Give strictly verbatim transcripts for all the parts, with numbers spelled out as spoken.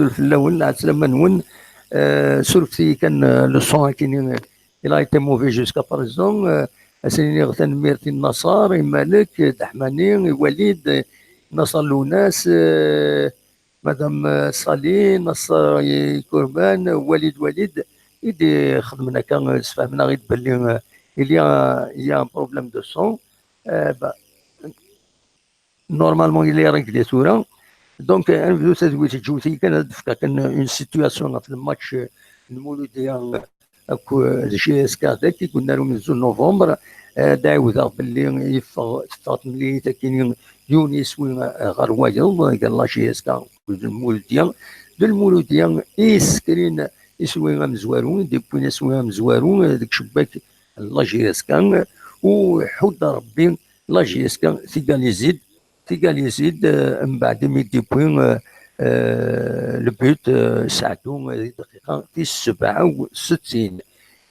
azul fell-awen, lɛeslama-nwen. Euh, surfet-iyi kan, euh, le son akini, il a été mauvais jusqu'à présent. Euh, ad sen-iniɣ tanemmirt i Naṣer, i Malek, Deḥmani, i Walid, Naṣer Lunas, euh, Madame, euh, Sali, Naṣer, euh, Kurban, Walid, Walid, i d-ixedmen akka, euh, sfehmen-aɣ-id belli, euh, il y a, il y a un problème de son. Euh, bah, normalement, il est réglé tura. Donc, euh, ad nebdu tadwilt, ǧǧet-iyi kan ad d-fkeɣ kan une situation ɣef le match, euh, n Muludya, euh, akked J S K dagi i yenna umenzu n novembre. Euh, ad ɛiwdeɣ belli yeffeɣ, teffeɣ temlilit akini, yiwen yiswi, euh, ɣer wayeḍ, euh, ɣer la J S K akked Muludya. D Lmuludya i yessekrin iswi amezwaru, i d-yewwin iswi amezwaru, euh, deg cebbak n la J S K, u iḥudd Rebbi la J S K, tigalizi-d, tigalizi-d, euh, mbeɛd imi d-yewwi, euh, euh, le but, euh, Saɛdu, euh, di dqiqa tis sebɛa u settin.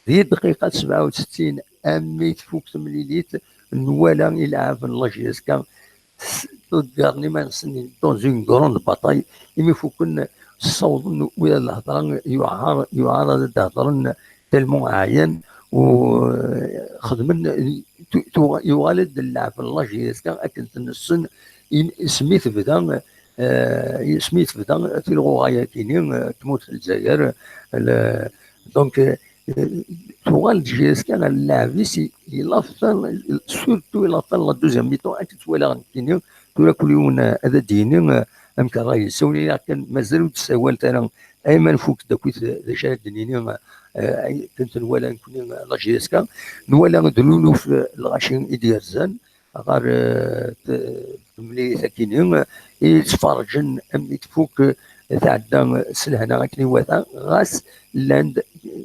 Di dqiqa sebɛa u settin, ami tfuk temlilit, nwala ilɛab n la J S K s-, ḍeggren iman-nsen dans une grande bataille, imi fukken ssawḍen wid ad hedren, yuɛer, yuɛer ad d-hedren tellement ɛyan, u, euh, xedmen, tu-, tu-, yuɣal-d llɛeb n la J S K akken ten-nessen, in-, isem i tebda, euh, isem i tebda tilɣuɣa-yakini, euh, tmurt n Lezzayer, le-, donc, euh, tuɣal-d J S K ɣer llɛeb-is i, i la fin, surtout i la fin la deuxième mi-temps, akken ttwaliɣ nekkini, tura kul yiwen, euh, ad d-yini, euh, amek ṛṛay-is. Awen-iniɣ kan, mazal ur d-ssawalt ara, ayma nfuk-d akkit, euh, d acu ara d-nini, euh, ay-, akken t-nwala nekkni, euh, la J S K, nwala d luluf, euh, lɣaci i d-yerzan ɣer, euh, t-, temlilit-akini, i yettferrǧen ami tfuk, euh, tɛedda s lehna akken iwata, ɣas llan-d,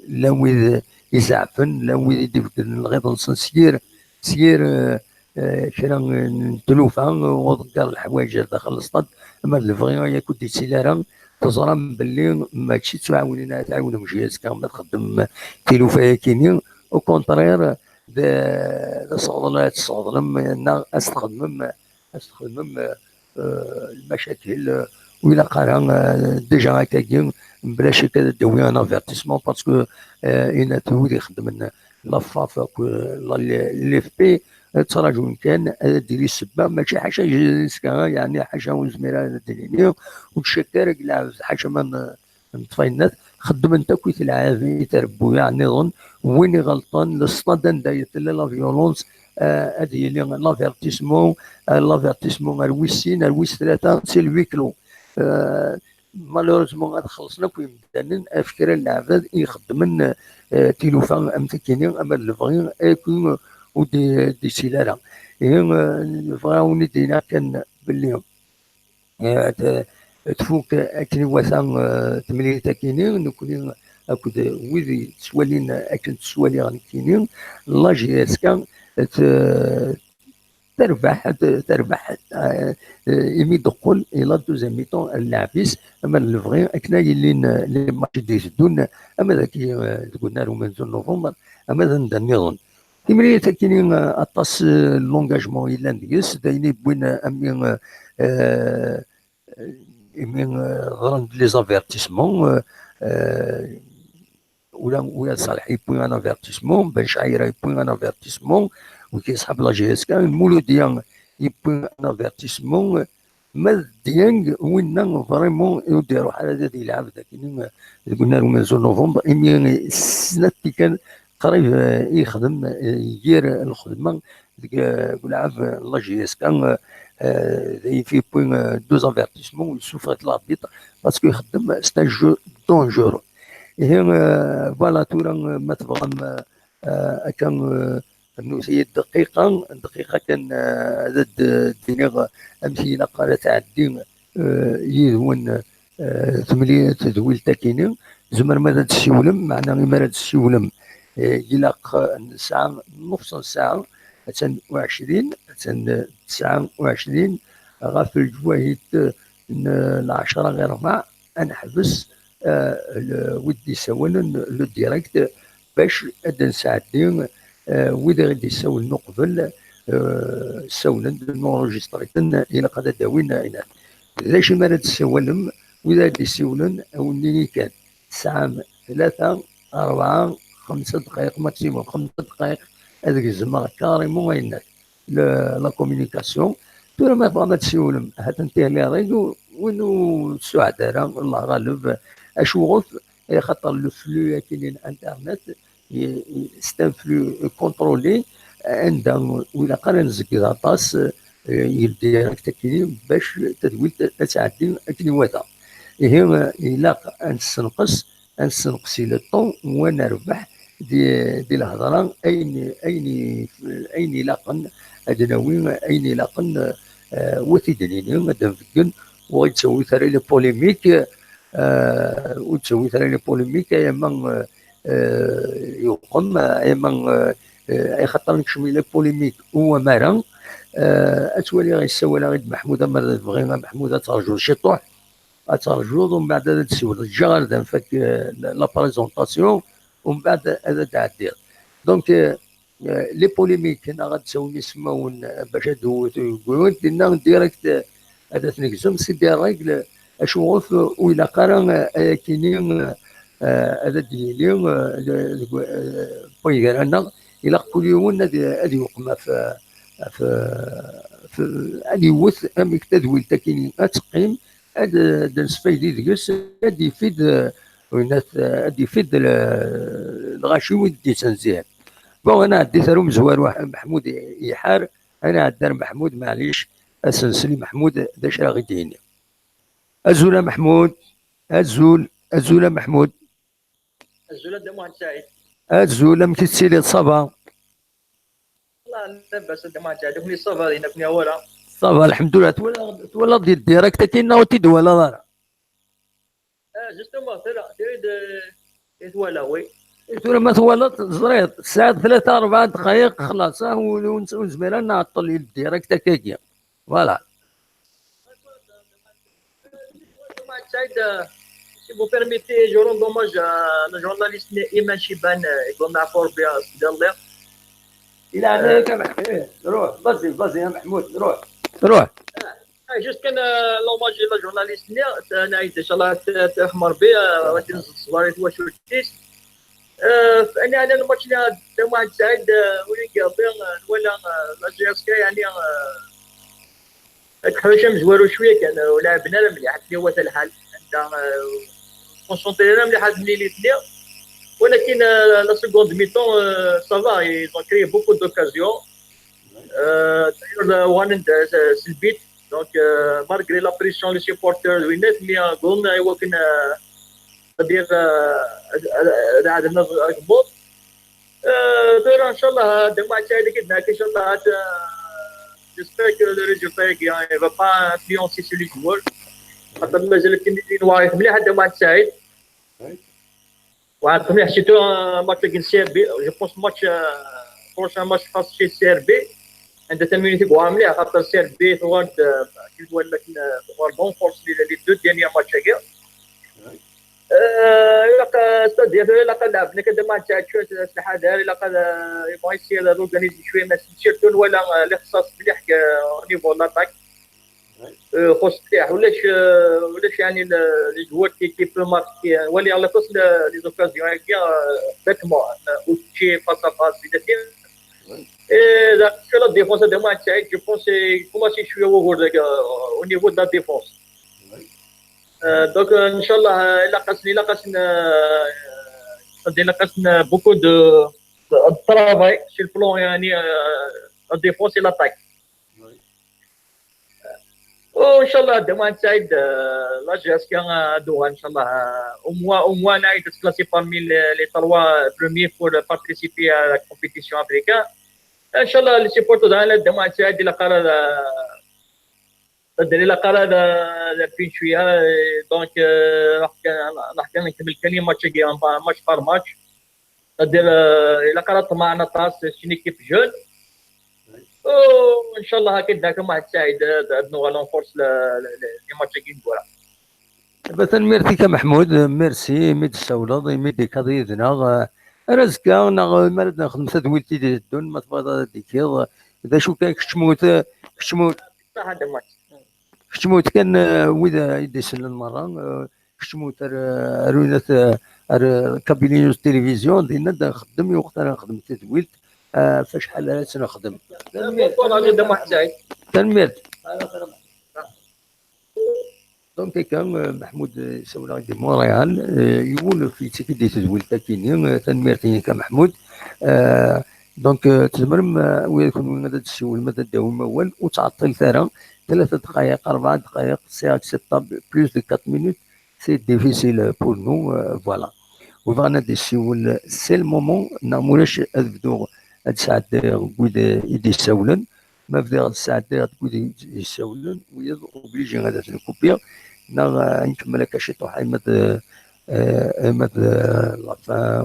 llan wid izeɛfen, llan wid i d-ibeddlen lɣiḍ-nsen s yir, s yir, euh, euh, kra n tlufa, u ḍegger leḥwayeǧ ar daxel n lsṭad, ama d lebɣi yak ur d-yettili ara, teẓram belli mačči d tuɛawnin ara tɛiwnem J S K ma txeddmem tilufa-yakini, au contraire, d, d aseɣḍel ara tesseɣḍlem, neɣ ad s-txedmem, ad s-txedmem, euh, lmacakil, euh, ur ilaq ara, euh, déjà akkagi, mebla ccek ad d-tawi un avertissement, parce que, euh, inat wid ixeddmen la FAF akked la, l'F P, euh, ttraǧun kan ad d-tili ssebba, mačči ḥaca J S K, yeɛni ḥaca ur nezmir ara ad d-nini, ur d-ccek ara deg lɛebd, ḥaca ma n-, neṭṭef ayennat, xeddment akk i telɛab, i trebbuyaɛ nniḍen, win iɣelṭen, le stade anda i tella la violence, euh, ad yili l'avertissement, euh, l'avertissement ar wis sin, ar wis tlata, c'est le huis clos. Euh, malheureusement, ad xellṣen akk yimdanen ɣef kra n leɛbad i ixeddmen, euh, tilufa am tikini, ama d lebɣi, akk ur d-, d-yettili ara. Ihi, euh, bɣiɣ ad wen-id-iniɣ kan belli, eh, t-, tfuk akken iwata, eh, temlilit-akini, nekkni akked wid yettwalin akken ttwaliɣ nekkini, la J S K t-, terbeḥ, t-, terbeḥ, eh, imi d-teqqel i la deuxième mi-temps n lɛeb-is, ama d lebɣi akken ay llin, eh, les matchs i d-iteddun, ama dagi, eh, deg unnar umenzu n november, ama d anda nniḍen. Timlilit-akini, eh, aṭas, eh, n l'engagement yellan deg-s, d ayen i yewwin, eh, ami, eh, eh, imi, eh, ḍran-d les avertissements, eh, eh, ula, ula d Ṣaleḥ yewwi un avertissement, Ben Caira yewwi un avertissement, wigi ṣḥab la J S K, Lmuludya yewwi un avertissement, ma d Dieng, winna vraiment ur d-iruḥ ara ad yelɛeb dagi, eh, deg unnar umenzu n november, imi snat tikkal qrib, eh, i yexdem, eh, yir lxedma deg, eh, deg ulɛab, eh, la J S K, eh, eh, d ayif yewwi, eh, deux avertissements, yessufeɣ-it l'arbitre, parce que ixeddem, c'est un jeu dangereux. Ihi, eh, voilà, tura, eh, ma tebɣam, eh, eh, akka, eh, rnut-iyi-d dqiqa, dqiqa kan, eh, ad d-, d-iniɣ amek ilaq ara tɛeddi, eh, yid-wen, eh, temli-, tedwilt-akini. Tzemrem ad d-tessiwlem, meɛna imi ara d-tessiwlem, eh, ilaq, eh, nesɛa nneṣ n ssaɛa, attan u ɛecrin, attan, eh, tesɛa u ɛecrin, ɣef lǧwahit, eh, n lɛecra ɣir rebɛa, ad neḥbes, eh, le, wid d-yessawalen, le direct, bac ad d-nesɛeddi, eh, wid i ɣ-d-yessawlen uqbel, eh, ssawlen-d, nurujisṭri-ten, ilaq ad d-awin, eh, inat. D acu mi ara d-tessawalem, Wid ara d-isiwlen, a wen-nini kan, tesɛam tlata, rebɛa, xemsa dqayeq maximum, xemsa dqayeq ad gezmeɣ carrément ayennat, le- la communication. Tura ma tebɣam ad tessiwlem, ha-t-an les règles, win ur tsuɛed ara, Allah ɣaleb, acuɣef? Axaṭer le flux akkin n internet, i- i- c'est un flux contrôlé, anda ur ilaq ara nzegged aṭas, eh, il direct akkin bac tadwilt ad tɛeddi akken iwata. Ihi, eh, ilaq ad nessenqes, ad nessenqes i le temps u ad nerbeḥ di, di lhedra ayen, ayen, i- ayen ilaqen ad nawi, ayen ilaqen, eh, wa t-id-nini, ad d-nbeggen, ur yettawit ara les polémiques, eh, ur yettawit ara les polémiques, ay ama, eh, eh, yuqem, eh, ama, eh, eh, axaṭer nekcem les polémiques u amara, eh, ad twaliɣ yessawal-aɣ-id Meḥmud, ama d bɣi a Meḥmud ad terjuḍ ciṭuḥ, ad terjuḍ, umbeɛd ad d-tessiwleḍ. Ǧǧiɣ ar da nfak, eh, la, la présentation, umbeɛd ad d-tɛeddiḍ. Donc, eh, eh, les polémiques, neɣ ad d-tawim ismawen, eh, bac ad d-tewwet, dinna direct, eh, ad t-negzem, c'est des règles, acuɣef ur ilaq ara, eh, ayakini, eh, ad d-yili, eh, deg, eh, waygar-nneɣ, ilaq kul yiwen ad, ad yuqem ɣef, ɣef, ɣef, ad iwet amek tadwilt akini ad teqqim, ad, ad nesfaydi deg-s, ad d-ifid, eh, ad d-ifid le- lɣaci wid d-yettnezzihen. Bon, ad nɛeddi ar umezwaru Meḥmud Iḥar, ad nɛeddi ar Meḥmud, maɛlic, ad s-nsel i Meḥmud d acu ara ɣ-id-yini. Azul a Meḥmud, azul, azul a Meḥmud. Azul a Dda Muḥend Saɛid. Azul, amek i tettiliḍ, ça va? Wallah, labas a Dda Muḥend Saɛid, nekkni ça va, nekkni awal. Ça va, lḥemdullah. Twalaḍ, twalaḍ di direct akkin neɣ ur t-id-twalaḍ ara? Ah, justement, tura, tura i d-, i twalaɣ, oui. I tura ma twalaḍ, teẓriḍ, tesɛiḍ tlata, rebɛa dqayeq, xlaṣ, ah, ur, ur, ur nezmir ara nɛeṭṭel i direct akkagi. Voilà. Saïd, euh, si vous permettez, je rends hommage à le journaliste Iman Chiban, euh, يقول نعفور بها سيدي الله. Il a un, euh, كما، إيه، روح، vas-y، vas-y يا محمود، روح. روح. آه، juste كان، آه، l'hommage للجورناليست ني، آه، نعيد إن شاء الله ت-، تحمر بي، آه، ولكن الصباري هو شو تيس. آه، فأنا، أنا الماتش اللي هذا واحد سعيد، آه، ولي قاضي، آه، ولا، آه، لا جي اس كي، يعني، آه، هاد الحوايج مزوارو شويه كان، ولعبنا لا مليح، حتى هو تا الحال عندها، آه، كونسونطرينا مليح هاد الليلة الاثنين. ولكن، آه، la seconde mi-temps, آه، ça va, ils ont créé beaucoup d'occasions. آه، d'ailleurs، آه، وغنند، آه، سلبيت. Donc, آه، malgré la pression, les supporters وينات، mais، آه، قلنا هو كنا، آه، غادي، آه، آه، آه، عندنا الجمهور. آه، tura إن شاء الله هاد الماتش هذا كيدناك إن شاء الله هاد، آه، j'espère que le résultat, يعني، va pas influencer sur les joueurs. خاطر مازال كاين اللي واعي مليح هاد الماتش سعيد. واعي مليح، surtout، آه، ماتش كاين سي ار بي. Je pense match، آه، prochain match face chez سي ار بي. عندها تمرين تيك واعي مليح، خاطر سي ار بي ثوارد، آه، كيف ولا كاين، آه، ثوارد بون فورس لي، لي دو ديرنيير ماتش هكا. آه، إلا قا-، ستادير، إلا قا لعبنا كذا ما نتاع شوية الحذر، إلا قا، آه، يبغى يصير لورغانيزي شوية، ما سيرتو ولا، آه، الاختصاص مليح ك-، au niveau de l'attaque. آه، خص مليح، ولاش، آه، ولاش يعني ال-، les joueurs qui, qui peut marquer، آه، ولي على فاس ل-، les occasions هكا، آه، exactement، آه، أوتشي فاس ا فاس، إذا كاين. إيه، لا، شو لا ديفونس هذا ما نتاع، je pense، آه، كوماسي شوية وغور داك، آه، au niveau de la défense. آه، donc، آه، إن شاء الله، آه، إلا قاسني، إلا قاسن، آه، إلا قاسن beaucoup de، de travail sur le plan، يعني، آه، la défense et l'attaque. وإن شاء الله دابا نساعد، آه، la G S K، آه، دوغا إن شاء الله، آه، au moins، au moins نعيد تكلاسي parmi les، les trois premiers pour participer à la compétition africaine. إن شاء الله les supporters دابا نساعد إلا قرر، آه، الدري لا قال هذا لابين شويه، دونك، آه، راح كان، راح كان نكمل كان ماتش كي ماتش بار ماتش. ندير، آه، الا قرا طمعنا طاس شي ليكيب جون، وان شاء الله هكا داك واحد سعيد، آه، نوغا لونفورس لي ماتش كي نقولها. Tanemmirt-ik a Meḥmud, merci imi d-tessawleḍ, imi d-tekkaḍ yid-neɣ. Ar azekka, neɣ mi ara d-nexdem tadwilt i d-iteddun, ma tebɣiḍ ad d-tekkiḍ, d acu kan, kečč mut, kečč mut. صح هذا الماتش. Keččmut kan, eh, wid, eh, i d-isellen merra, eh, keččmut ar, ar, ar, ar, eh, Kabylie News Télévision, dinna ad nxeddem, i weqt ara nxeddem tadwilt, eh, ɣef wacḥal ara tt-nexdem. Tanemmirt. Tanemmirt. Donc, akka, eh, Maḥmud, eh, yessawel-aɣ-d di Montréal, eh, yiwen ur k-yettak-id di tedwilt akini, eh, tanemmirt-inek a Maḥmud. Eh, donc, eh, tzemrem, eh, wid kunwi ad d-tessiwlem, ad d-tawim awal, ur ttɛeṭṭilet ara, tlata ddqayeq, rebɛa ddqayeq, c'est acceptable, plus de quatre minutes, c'est difficile pour nous, euh, voilà. Wi bɣan ad d-yessiwel, c'est le moment, neɣ mulac ad bduɣ ad sɛeddiɣ deg wid i d-yessawlen, ma bdiɣ ad sɛeddiɣ deg wid i d-yessawlen, wiyaḍ obligé ad ten-kupiɣ, neɣ, euh, ad nkemmel akka ciṭuḥ, ayen ma d, euh, ayen ma d, euh, la fin,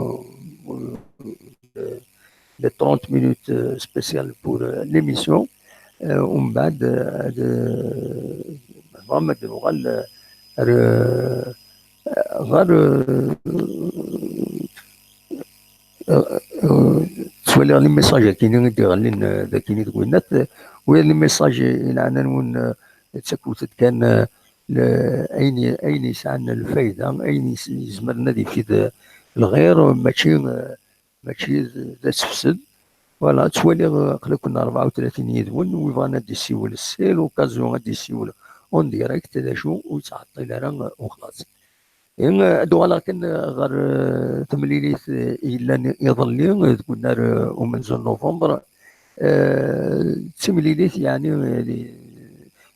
euh, les trente minutes, euh, spéciales pour, euh, l'émission. Euh, umbeɛd, euh, ad, euh, ad nuɣal, euh, ar, euh, ɣer, euh, euh, euh, ttwaliɣ les messages akini i d-iɣellin, euh, d akini deg winnat, euh, wiyaḍ les messages i leɛna-nwen, euh, ttakfet-d kan, euh, le-, ayen, ayen yesɛan lfayda, ayen yes-, yezemren ad yefid, euh, lɣir, mačči, euh, mačči d, d asefsed. Voilà, ttwaliɣ, euh, aql-aken rebɛa u tlatin yid-wen, wi bɣan ad d-yessiwel, c'est l'occasion ad d-yessiwel en direct, d acu ur yettɛeṭṭil ara, euh, uxlaṣ. Eh, ad uɣaleɣ kan, euh, ɣer, euh, temlilit, euh, i yellan iḍelli, euh, deg unnar, euh, umenzu n novembre. Euh, d timlilit, yeɛni, euh,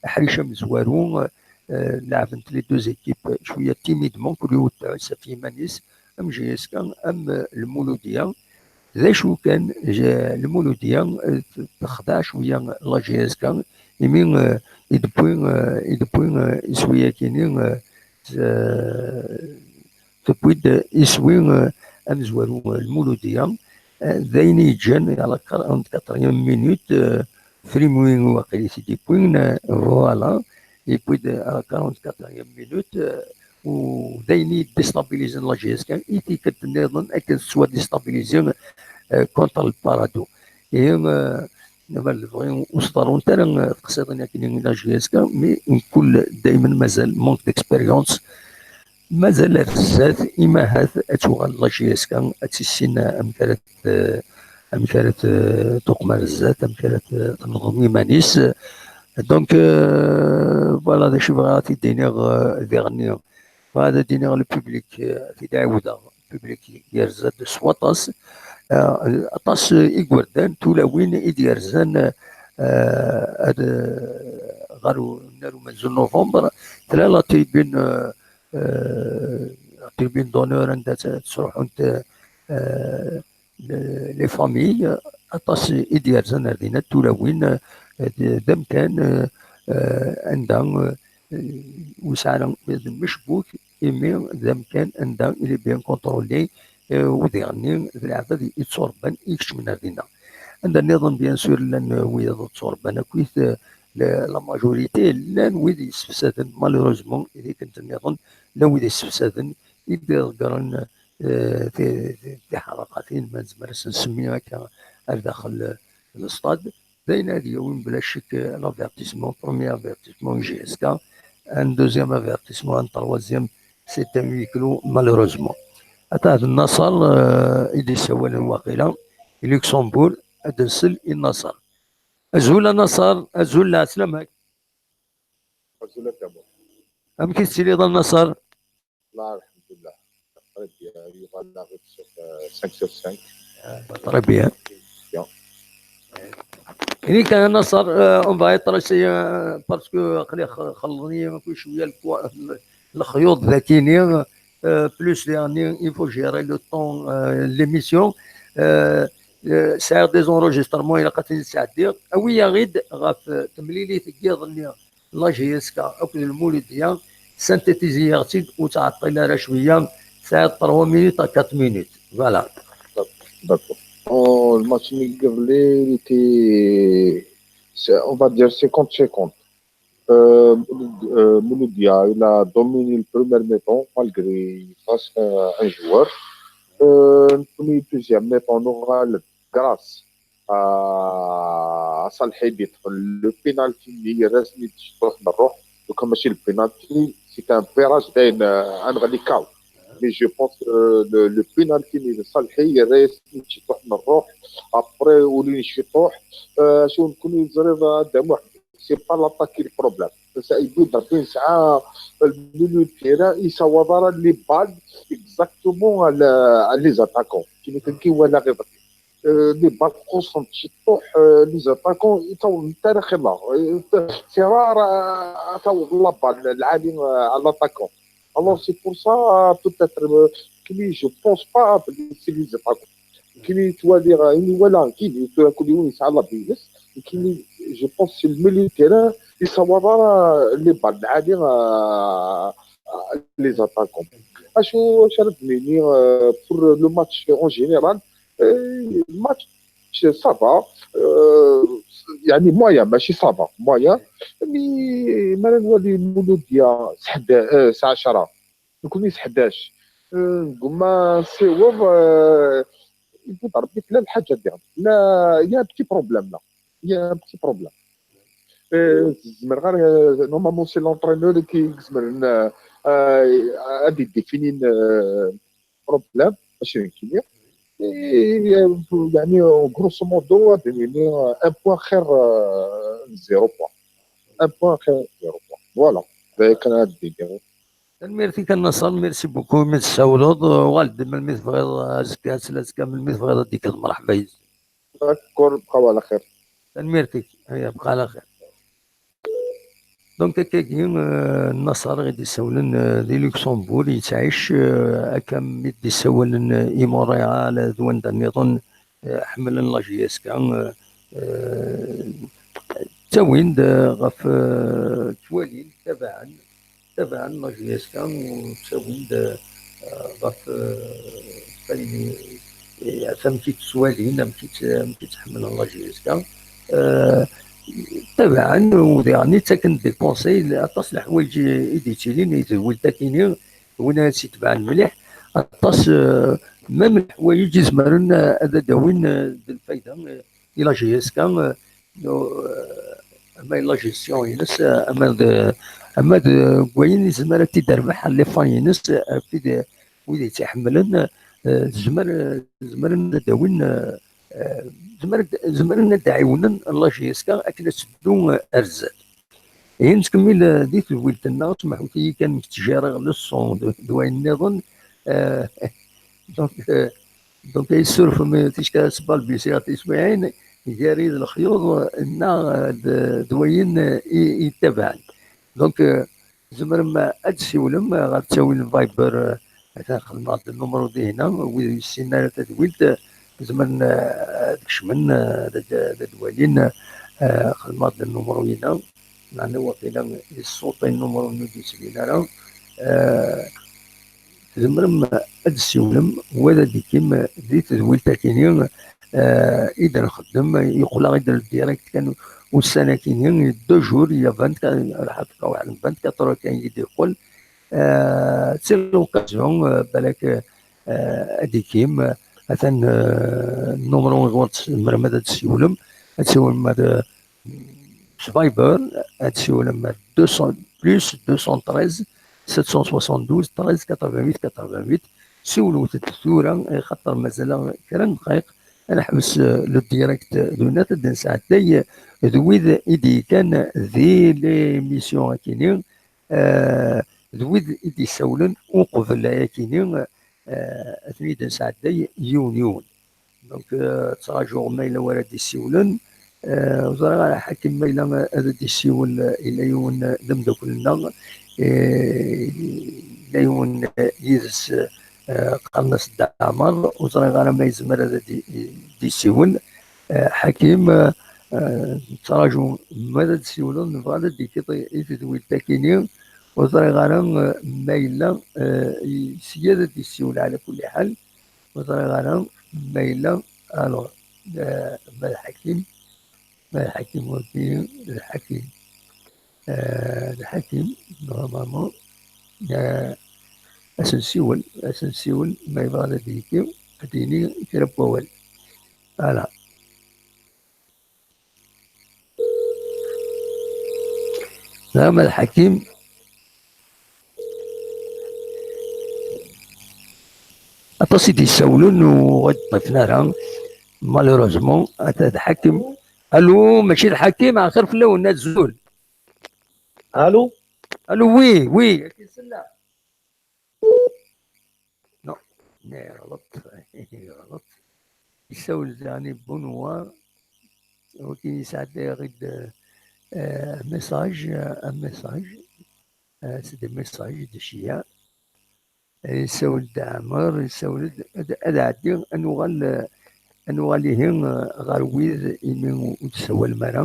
aḥric amezwaru, euh, leɛbent les deux équipes cwiya timidement, kul yiwet tɛuss ɣef yiman-is, am J S K, am, euh, Lmuludiya. D acu kan, je-, Lmuludiya, euh, t-, texdeɛ cwiya la J S K, imi, euh, i d-tewwi, euh, i d-tewwi, euh, iswi-yakini, euh, t-, euh, tewwi-d iswi, euh, amezwaru, euh, Lmuludiya, euh, d ayen i yeǧǧan à la quarante-quatrième minute, euh, Frimouin waqil i t-id-yewwin, euh, voilà, yewwi-d à la quarante-quatrième minute, euh, u d ayen i d-déstabilisen la J S K, i tikkelt nniḍen akken tettwadéstabilisi, euh, contre le Paradou. Et, euh, ma lebɣi ur s-ḍerrunt ara, euh, teqsiḍin akken i la J S K, mais mkul daymen mazal manque d'expérience, mazal ar zdat, imahat ad tuɣal la J S K ad tissin amek ara t-, amek ara t-, tuqem ar zdat, amek ara t-, tenḍem iman-is. Donc, euh, voilà, d acu bɣiɣ ad t-id-iniɣ, euh, diɣenni. Bɣiɣ ad d-iniɣ le public, euh, ad t-id-ɛiwdeɣ, public yerza-d s waṭas, euh, aṭas, euh, igerdan, tulawin i d-yerzan, euh, ad, euh, ɣer u-, unnar umenzu n novembre, tella la tribune, euh, euh, la tribune d'honneur anda tt-, ttruḥunt, euh, le-, les familles, aṭas i d-yerzan ar dinna, d tulawin, euh, d, d amkan, euh, euh, anda, euh, ur yesɛi ara d mecbuk, imi d amkan anda il est bien contrôlé, euh, u diɣenni d leɛbad i yetturebban i ikeččmen ar dinna. Anda nniḍen, bien sûr, llan, euh, wiyaḍ ur tturebban akkit, euh, la, la majorité, llan wid yessefsaden, malheureusement, i tikkelt nniḍen, llan wid yessefsaden, i d-iḍeggren, euh, ti-, ti-, tiḥerqatin, ma nezmer ad s-nsemmi akka, ar daxel, euh, leṣṭad. D ayen ad yawin bla ccek, euh, l'avertissement, premier avertissement i J S K, un deuxième avertissement, un troisième, c'est un huis clos, malheureusement. Ata d Naṣer, euh, i d-yessawalen waqila, i Luxembourg, ad d-nsel i Naṣer. Azul a Naṣer, azul, lɛeslama-k. Azul a Kamal. Amek i tettiliḍ a Naṣer? Là, alhamdulillah. Très bien. Yuɣal la route sur, euh, cinq sur cinq. Ah, très bien. Bien. Inik a Naṣer, euh, on va être assez, euh, parce que aql-i x-, xelḍen-iyi akk cwiya le-, lexyuḍ dakini, euh, plus يعني, il faut gérer le temps, euh, l'émission. Euh, euh, sɛiɣ des enregistrements, ilaq ad ten-id-sɛeddiɣ. Awi-yaɣ-id ɣef, euh, temlilit n yiḍ-nni la J S K akked Lmuludiya, synthétiser-aɣ-tt-id, ur ttɛeṭṭil ara cwiya, tesɛiḍ trois minutes à quatre minutes. Voilà. D'accord. Oh, le match n yiḍelli, il était, c'est, on va dire, cinquante cinquante. Euh, euh, Mouloudia, il a dominé le premier mi-temps, malgré presque un, un joueur. Euh, le premier, deuxième mi-temps, on aura le grâce à, à Salhi Bitr, le penalty اللي راسني تشطوح بالروح. Donc, ماشي le penalty, c'est un virage, c'est un, un, un chaos. Mais je pense que le, le penalty n Salhi, il reste un petit peu de roh. Après, au lieu de chuter, euh, شو نكون يزرد دموع. C'est pas l'attaque qui est le problème. Ça, il peut taper ça, le milieu de terrain, il s'en va vers les balles exactement à, la, à les attaquants. Qui ne qui ولا غير. Euh, les balles concentrées, euh, les attaquants, ils sont très là. C'est rare euh, la balle, العالي, euh, à l'attaquant. Alors, c'est pour ça, peut-être, euh, que je pense pas que c'est les attaquants. كي توالي راه يعني ولا كي كل يوم يسعى الله بينس. كي je pense c'est le milieu de terrain, il s'en va vers les balles, العالي, euh, les attaquants. اشو شرد ميني, euh, pour le match en général, euh, le match ça va, euh, يعني moyen, ماشي ça va, moyen. Mais ما نولي مولوديا سحد, euh, ساعة عشرة. نكون حداش. آه، كما سيوض, آه، يقول ربي لا الحاجة ديالك. لا, il y a un petit problème là. Il y a un petit problème. آه، زمر غير, آه، normalement c'est l'entraîneur كي يزمر, آه، آه، غادي يديفيني, آه، problème, ماشي كيما. إيه, يعني, grosso modo, يعني, un point خير, آه، zéro point. Un point خير zéro point. Voilà. هذا كان هاد الدنيا. Tanemmirt-ik a Naṣer, merci beaucoup imi d-tessawleḍ. Uɣal-d melmi tebɣiḍ, azekka, azekka, melmi tebɣiḍ ad d-tekkeḍ, merḥba yid-k. D'accord, bqa ɛla xir. Tanemmirt-ik, aya, bqa ɛla xir. Donc, akkagi, euh, Naṣer i d-isawlen, euh, di Luxembourg, yettɛic, euh, akka mi d-ssawalen, euh, i Montréal, d wanda nniḍen, euh, ḥemmlen la J S K, euh, euh, ttawin-d, euh, ɣef, euh, ttwalin, tabaɛen, tabaɛen la J S K, u ttawin-d, euh, ɣef, euh, ayen, euh, ɣef amek i ttwalin, amek i tt-, amek i tt-ḥemmlen la J S K. Euh, tabaɛen, u diɣen ttaken-d des conseils, aṭas n leḥwayeǧ i, i d-yettilin i tedwilt akini, win ara tt-itebɛen mliḥ, aṭas, euh, même leḥwayeǧ izemren, euh, ad d-awin, euh, d lfayda, euh, i la J S K, euh, no, euh, ama i la gestion-ines, euh, ama d, ama d, euh, wayen izmer ad t-id-terbeḥ les fans-ines, euh, ad t-id, wid i tt-iḥemmlen, euh, zmer, zemren ad d-awin, euh, euh, zemer, zemren ad d-ɛiwnen la J S K akken ad teddu, euh, ar zdat. Ihi nettkemmil, euh, di tedwilt-nneɣ, smeḥut-iyi kan nekk ttjariɣ le son d, d wayen nniḍen. Euh, donc, euh, donc, ay ssurfem ticki ad sbalbisiɣ tiswiɛin, gar-i d lexyuḍ, euh, neɣ, euh, d, d wayen, euh, i, i yettabaɛen. Donc, euh, tzemrem ad d-tessiwlem ɣer ttawil n Viber, euh, atan xedmeɣ-d nnumru dihin, wid ur yessinen ara tadwilt, euh, zemren, euh, ad kecmen, euh, ad, ad walin, euh, xedmeɣ-d nnumru-ina, meɛna waqila yessuṭi nnumru-nni ur d-yettbin ara. Euh, tzemrem ad d-tessiwlem, wa d adikim di tedwilt akini, euh, i d-nxeddem, yeqqel-aɣ-id le direct kan ussan akini, deux jours, il y a vingt-quatre, vingt-quatre heures kan i d-yeqqel. Euh, c'est l'occasion, euh, balak, euh, adikim, euh, atan, euh, nnumru iɣur tzemrem ad d-tessiwlem, ad tessiwlem ar, euh, s Viber, ad tessiwlem ar deux cents, plus deux cent treize, sept cent soixante-douze, treize, quatre-vingt-huit, quatre-vingt-huit. Siwlet-d tura, xaṭer mazal kra n ddqayeq, ad neḥbes, euh, le direct d unat, ad d-nesɛedday, euh, d wid i d-yekkan di l'émission akini, euh, d wid i d-yessawlen uqbel ayakini, euh, ad ten-id-nesɛedday yiwen yiwen. Donc, euh, ttṛajuɣ ma yella wara d-yessiwlen. Euh, ur ẓriɣ ara Ḥakim ma yella ad d-yessiwel, euh, yella yiwen, euh, d ameddakel-nneɣ, euh, yella yiwen, euh, yid-s, euh, qqaren-as Dda Ɛmer, ur ẓriɣ ara ma yezmer ad d-, d-yessiwel. Euh, Ḥakim, euh, euh, nettraǧu ma ad d-ssiwleḍ, nebɣa ad d-yekkiḍ i, i tedwilt akini, ur ẓriɣ ara, euh, ma yella, euh, i-, sya ad d-yessiwel ɛla kulli ḥal, ur ẓriɣ ara ma yella, alors, euh, ma d Ḥakim, ma d Ḥakim wagi, d Ḥakim, euh, d Ḥakim, normalement, euh, ad s-nsiwel, ad s-nsiwel, ma yebɣa ad d-yekki, ad d-yini kra n wawal. Voilà. Nɛam, a Lḥakim. Aṭas i d-yessawlen u ur ṭṭifen ara. Malheureusement, ata d Ḥakim. Allô, mačči d Ḥakim, axir fell-awen, azul. Allô? Allô, oui, oui. Non, mais غلط. غلط. Yessawel daɣen i Benoît. Wagi yesɛedda-yaɣ-id, euh, un message, euh, un message. Euh, c'est des messages de Chia. Yessawel-d Ɛmer, yessawel-d, ad, ad ɛeddiɣ, ad nuɣal, euh, ad nuɣal ihi, euh, ɣer wid imi ur d-tessawalem ara.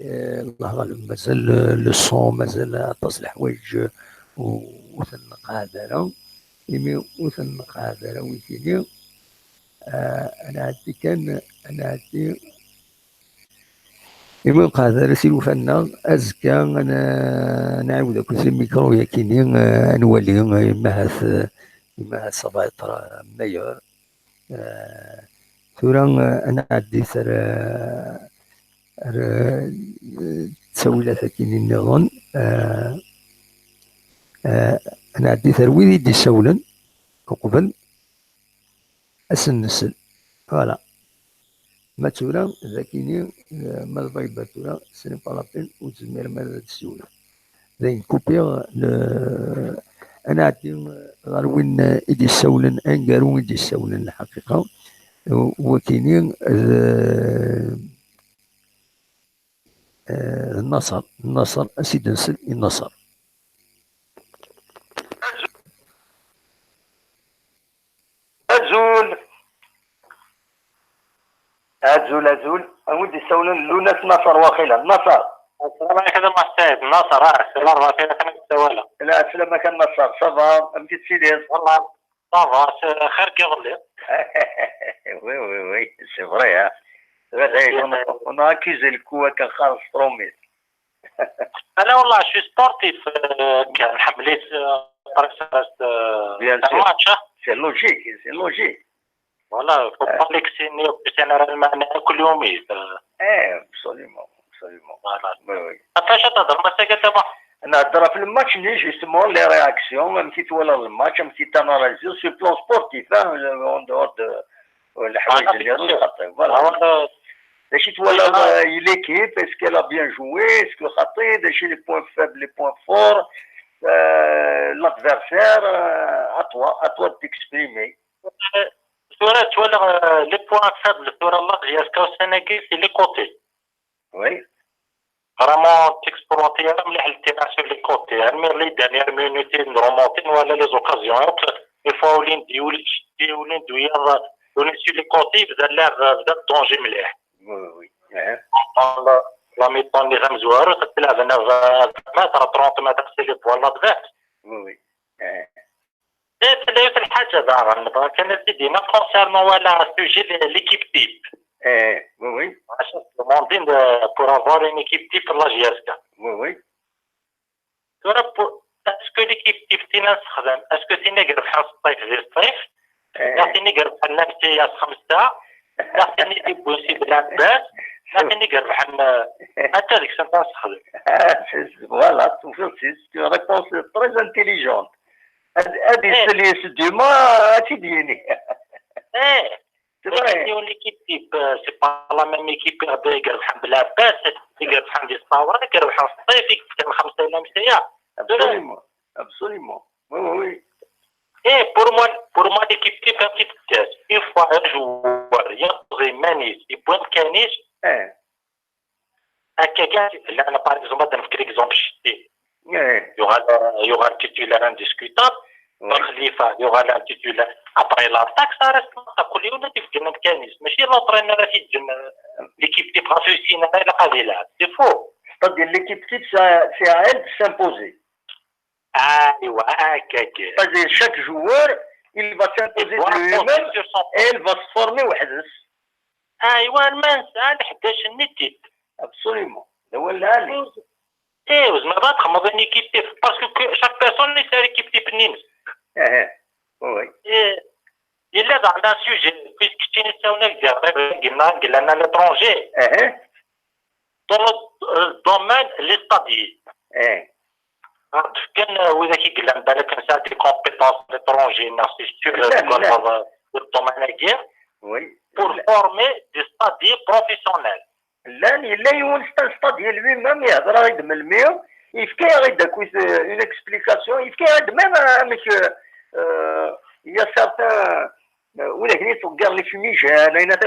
Eh, Allah ɣaleb, mazal, eh, le son, mazal aṭas n leḥwayeǧ, eh, ur, ur ten-nqeɛɛed ara, imi ur ten-nqeɛɛed ara witini. Eh, ad nɛeddi kan, ad nɛeddi, imi ur nqeɛɛed ara tilufa-nneɣ, azekka ad n-, ad nɛiwed akk timikru-yakini, eh, ad nwali, eh, ma ahat, eh, ma ahat ça va être, eh, meilleur. Eh, tura, eh, ad nɛeddi ar, ar, eh, ttawilat akkin nniḍen. Eh, eh, ad nɛeddi ar wid i d-issawlen uqbel ad sen-nsel. Voilà. Ma tura, d akini, eh, ma d Viber tura, ce n'est pas la peine, ur tezmirem ara ad tessiwlem. Dayen, kupiɣ le, ad nɛeddi ɣer win i d-issawlen, aneggaru i d-issawlen, lḥaqiqa. Wakini, d, eh, d Naṣer. Naṣer, ad s-id-nsel i Naṣer. Azul. Azul, azul. A wid d-issawlen, Luna Naṣer waqila. Naṣer. Sslam ɛleykum a Mass Saɛid. Naṣer, ah, sslam, Rafi, akken ad k-ssawaleɣ. Lɛeslama kan Naṣer, ça va, amek i tettiliḍ? Wallah, ça va, xir n yiḍelli. Oui, oui, oui, c'est vrai, hein. C'est vrai, on a, on a accusé le coup avec un Khalas Tromit. Ala, wallah, je suis sportif, euh, kan, nḥemmel-it, euh, presque, euh, bien sûr. Match, hein. C'est logique, c'est logique. Voilà, faut pas l'exciter, généralement, كل يوم. Eh, absolument, absolument. Voilà. Oui, oui. Ɣef wacu ara thedrem ass-agi a Dda Muḥ? Nehder ɣef le match-nni, justement, les réactions, amek i twalaḍ le match, amek i t-analysiḍ, sur le plan sportif, hein, en dehors de, euh, leḥwayeǧ-nniḍen, bien sûr. Voilà. D acu i twalaḍ, euh, l'équipe, est-ce qu'elle a bien joué, est-ce que xaṭi, d acu les points faibles, les points forts, euh, l'adversaire, euh, à toi, à toi de t'exprimer. Tura ttwaliɣ, euh, les points faibles tura n la J S K ussan-agi, c'est les côtés. Oui. Vraiment, ttexploité ara mliḥ le terrain sur les côtés. Armi les dernières minutes, n remonter, nwala les occasions. Donc, des fois, ulin-d, ulin-d wiyaḍ, ulin sur les côtés, bda llɛeb, bda danger mliḥ. Oui, oui. La, la mi-temps-nni tamezwarut, ad tlaɛben à vingt mètres, à trente mètres, c'est les points là-dedans. Oui, oui. Eh, tella yiwet lḥaǧa daɣen, nebɣa kan ad t-id-iniɣ concernant wala sujet de l'équipe type. Eh, oui, oui. Acu demandin de, pour avoir une équipe type la J S K. Oui, oui. Tura, pour, est-ce que l'équipe type tin ad nessexdem, est-ce que tin i irebḥen s ṭṭif di ṭṭif, eh, neɣ tin i irebḥen lamseyya s xemsa, neɣ tin i d-iwwin Sidi Lɛebbas, neɣ tin i irebḥen, eh, anta deg-sent ad nessexdem? Ah, c'est, voilà, tufiḍ-tt, c'est une réponse très intelligente. Ad, ad isel yes Duma, ad tt-id-yini. Eh, c'est vrai. Une équipe type, euh, c'est pas la même équipe i irebḥen Belɛebbas, i irebḥen di Ṣṣawra, i irebḥen s Ṭṭif, i yefkan xemsa i lamseyya. Absolument, absolument. Oui, oui, oui. Eh, pour moi, pour moi, l'équipe type, amek i d-tettett? Une fois un joueur, yenqes iman-is, yewwi amkan-is, eh. Akka kan, llan, par exemple, ad nefk l'exemple Chetti. Eh. Yuɣal, yuɣal titulaire indiscutable. Oui. Khalifa, yuɣal un titulaire. Après l'attaque, ça reste l'attaque. Kul yiwen ad ifken amkan-is. Mačči l'entraîneur ad t-yeǧǧen, euh, l'équipe type ɣef ussin ara ilaq ad ilɛeb. C'est faux. C'est-à-dire, l'équipe type, ça, c'est à elle de s'imposer. Aywa, akka kan. C'est-à-dire, chaque joueur, il va s'imposer de lui-même et il va se former weḥd-s. Aywa, ma nesɛa leḥdac-nni type. Absolument. D awal lɛali. Eh, ur tezmireḍ ad txedmeḍ une équipe type, parce que chaque personne yesɛa l'équipe type-nni-ines. Eh, oui. Eh, yella daɣen un sujet, puisque keččini tessawel-ak-d ɣer yellan à l'étranger. Eh. Dans le, euh, domaine, les stades. Eh. Ɣer d-fkan, euh, widak i yellan balak nesɛa des compétences à l'étranger, neɣ c'est sûr, euh, deg wallaɣ, deg domaine-agi, oui, pour former des stagiaires professionnels. Llan, yella yiwen s-, un stagiaire lui-même, yehder-aɣ-d melmi, yefka-yaɣ-d akk, euh, une explication, yefka-yaɣ-d même, euh, amek, euh, euh, il y a certains, euh, widak-nni yettḍeggiren les fumigènes, ayen akk.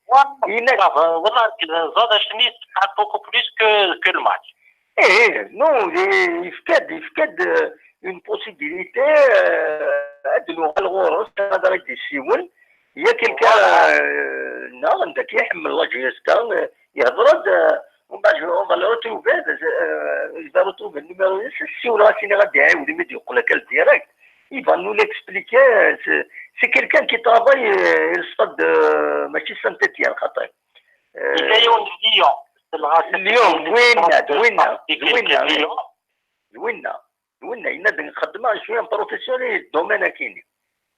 Voilà, yenna-k, voilà, ẓad acni, c'est beaucoup plus que, que le match. Eh, non, yefka-d, yefka-d, euh, une possibilité, euh, ad nuɣal ɣur-s, ad aɣ-d-yessiwel. Il y a quelqu'un, voilà, euh, neɣ anda k-iḥemmel la J S K, euh, yehder-d, euh, on va, on va le retrouver, euh, je vais retrouver le numéro, ssiwleɣ-as, iniɣ ad d-iɛiwed imi d-yeqqel akka direct. Il va nous l'expliquer, euh, c'est, c'est quelqu'un qui travaille, euh, le stade de, mačči Saint-Étienne, xaṭi. Yella yiwen n Lyon. Lyon, d winna, d winna, d winna. Lyon. D winna, d winna, yenna-d nxeddem, je suis un professionnel di domaine akini.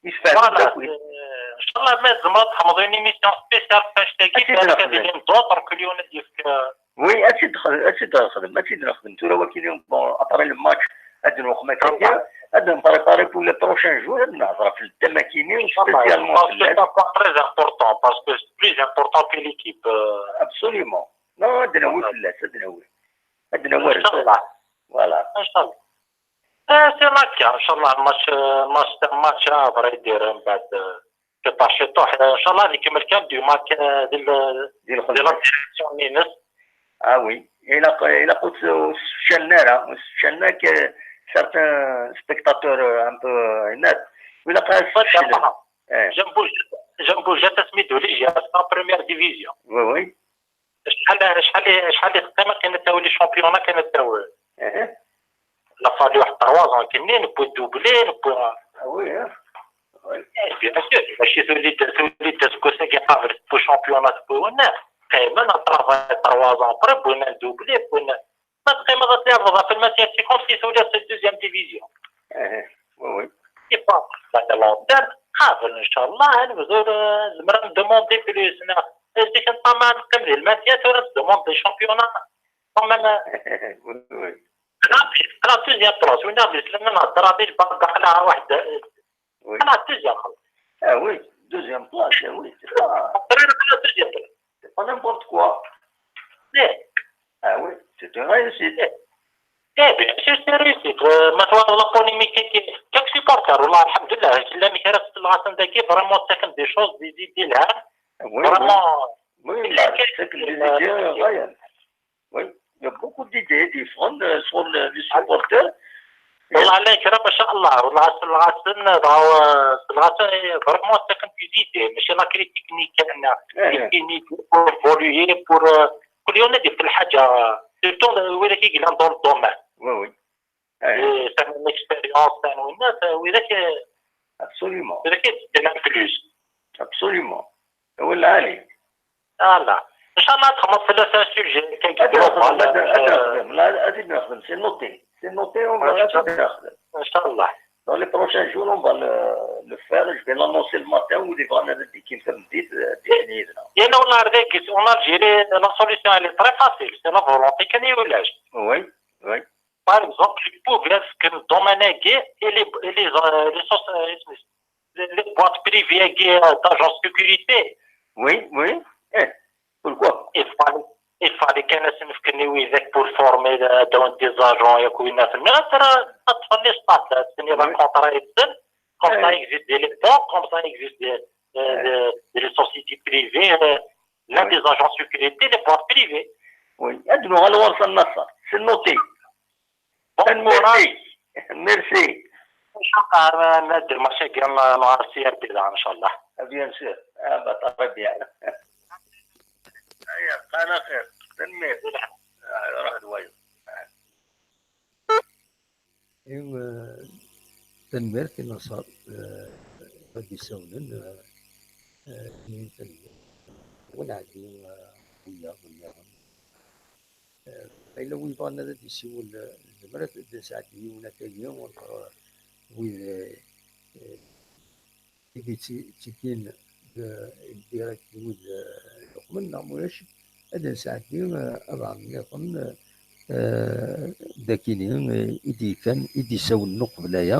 Yessefhem-d akk. Voilà, euh, inchallah, ma tzemreḍ txedmeḍ une émission spéciale f tagi, parce qu'il y a d'autres que Lyon ad yefk, euh, oui, ad tt-id-, ad tt-id-nexdem, ad tt-id-nexdem. Tura wakini, bon, après le match, ad nruḥ ma akka, ad npréparé pour les prochains jours, ad nehder ɣef le thème akini, spécialement parce que c'est un point très important, parce que c'est plus important que l'équipe, euh. Absolument. Non, ad nawi fell-as, ad nawi. Ad nawi. Inchallah. Voilà. Inchallah. Eh, c'est là, inchallah, match, euh, match, match, ah, vrai dire, mbeɛd, euh, ciṭuḥ, ciṭuḥ, euh, inchallah, ad ikemmel kan du match, euh, di l-, di la direction-ines. Ah oui. Ilaq, ilaq ur s-, ur s-seččalen ara, ur s-seččalen ara que certains spectateurs, euh, un peu, euh, honnêtes. Ilaq ad s-seččalen. Eh. Jambouja, Jambouja, tasmi d-uli, j'ai en première division. Oui, oui. Acḥal, acḥal, acḥal i teqqim akken ad tawi les championnats, akken ad tawi. Eh. Il a fallu waḥed trois ans, akken-nni, newwi doublé, newwi. Ah oui, hein. Oui. Eh, bien sûr, mačči tuli-d, tuli-d aseggas-agi qabel tewwi championnat, tewwi winna. Qqimen, un travail trois ans après, wwin un doublé, wwin. Ma teqqimeḍ ad tleɛbeḍ ɣef le maintien, c'est comme si tuliḍ cette deuxième division. Eh, oui, oui. Il faut, ça fait longtemps. Qabel, inchallah, ad nebdu, euh, nezmer ad ndemandé plus, neɣ, euh, zik neṭṭama ad neqqim di le maintien, tura ndemandé championnat. Quand même, euh, oui, oui. Xlas, xlas deuxième place, winna d isem-nni nhedder di lbar daxel, ah, waḥed, euh, oui. Xlas deuxième place. Ah oui, deuxième place, ah oui, c'est pas, xlas deuxième place. C'est pas n'importe quoi. Eh. Ah oui, c'est une réussite. Eh. Eh, bien sûr, c'est une réussite. Euh, ma twalaḍ la polémique qui, quelques supporters, والله الحمد لله, llan kra n tselɣasen dagi, vraiment, ttaken des choses, des idées, là. Oui, vraiment, oui. Oui, ttaken des idées, euh, réelles. Oui, il y a beaucoup d'idées différentes, euh, sur le, les supporters. والله على كرا ما شاء الله، والله سلغاسن، راهو سلغاسن vraiment ttaken des idées، ماشي la critique ني كان، eh, يمكن pour évoluer، pour، euh، كل يوم ندير في الحاجة، surtout ولا كي يقول dans le domaine. Oui, oui. Eh. Eh, c'est une expérience، c'est une، ولا ك-، absolument. ولا كي تدير plus. Absolument. هو العالي. Voilà. إن شاء الله تخمم في هذا السوجي. Ad nexdem, ad, ad nexdem, la, ad nexdem, c'est noté. C'est noté, on va, ad nexdem. إن شاء الله. Dans les prochains jours, on va le, le faire. Je vais l'annoncer le matin, ou les vannes avec des kim samedi, euh, des. يا نو نهار ذاك، en Algérie, la solution, elle est très facile. C'est la volonté كان يولاش. Oui, oui. Par exemple, je pouvais faire que le domaine et les, et les, euh, les soci-, euh, les, les boîtes privées, euh, d'agents de sécurité. Oui, oui. Eh, pourquoi ? Il fallait, il fallait كان نفكني ويدك pour former, euh, des agents, ياك وين في الناس، ترى تطفل les stats، تسني la contrat يتسن. Comme ça, eh, existe des, les banques, comme ça, existe des, euh, eh, des, des sociétés privées, euh, là, oui, des agents de sécurité, les boîtes privées. Oui. Ad nuɣal ɣur-s a Nasser. C'est noté. Bon courage. Merci. Merci. إن شاء الله نادر مشاكل نهار السير كذا إن شاء الله. Bien sûr. Ah, bah, très bien. هيا، كان خير. تنمير. آه، روح دوايو. إيوا، tanemmirt i Naṣer, eh, ad d-isawlen, eh, eh, tanemmirt. Wen-ɛeddi, eh, wiyaḍ nniḍen. Eh, ma yella win yebɣan ad d-isiwel, eh, nezmer ad d-nesɛeddi yiwen akagi, wid, eh, eh, i d-ittikin d, direct d wid, eh, yeqmen, neɣ ma ulac, ad d-nesɛeddi, eh, aḍar nniḍen, eh, eh, d akini, eh, i d-yefkan, i d-yessawlen uqbel aya.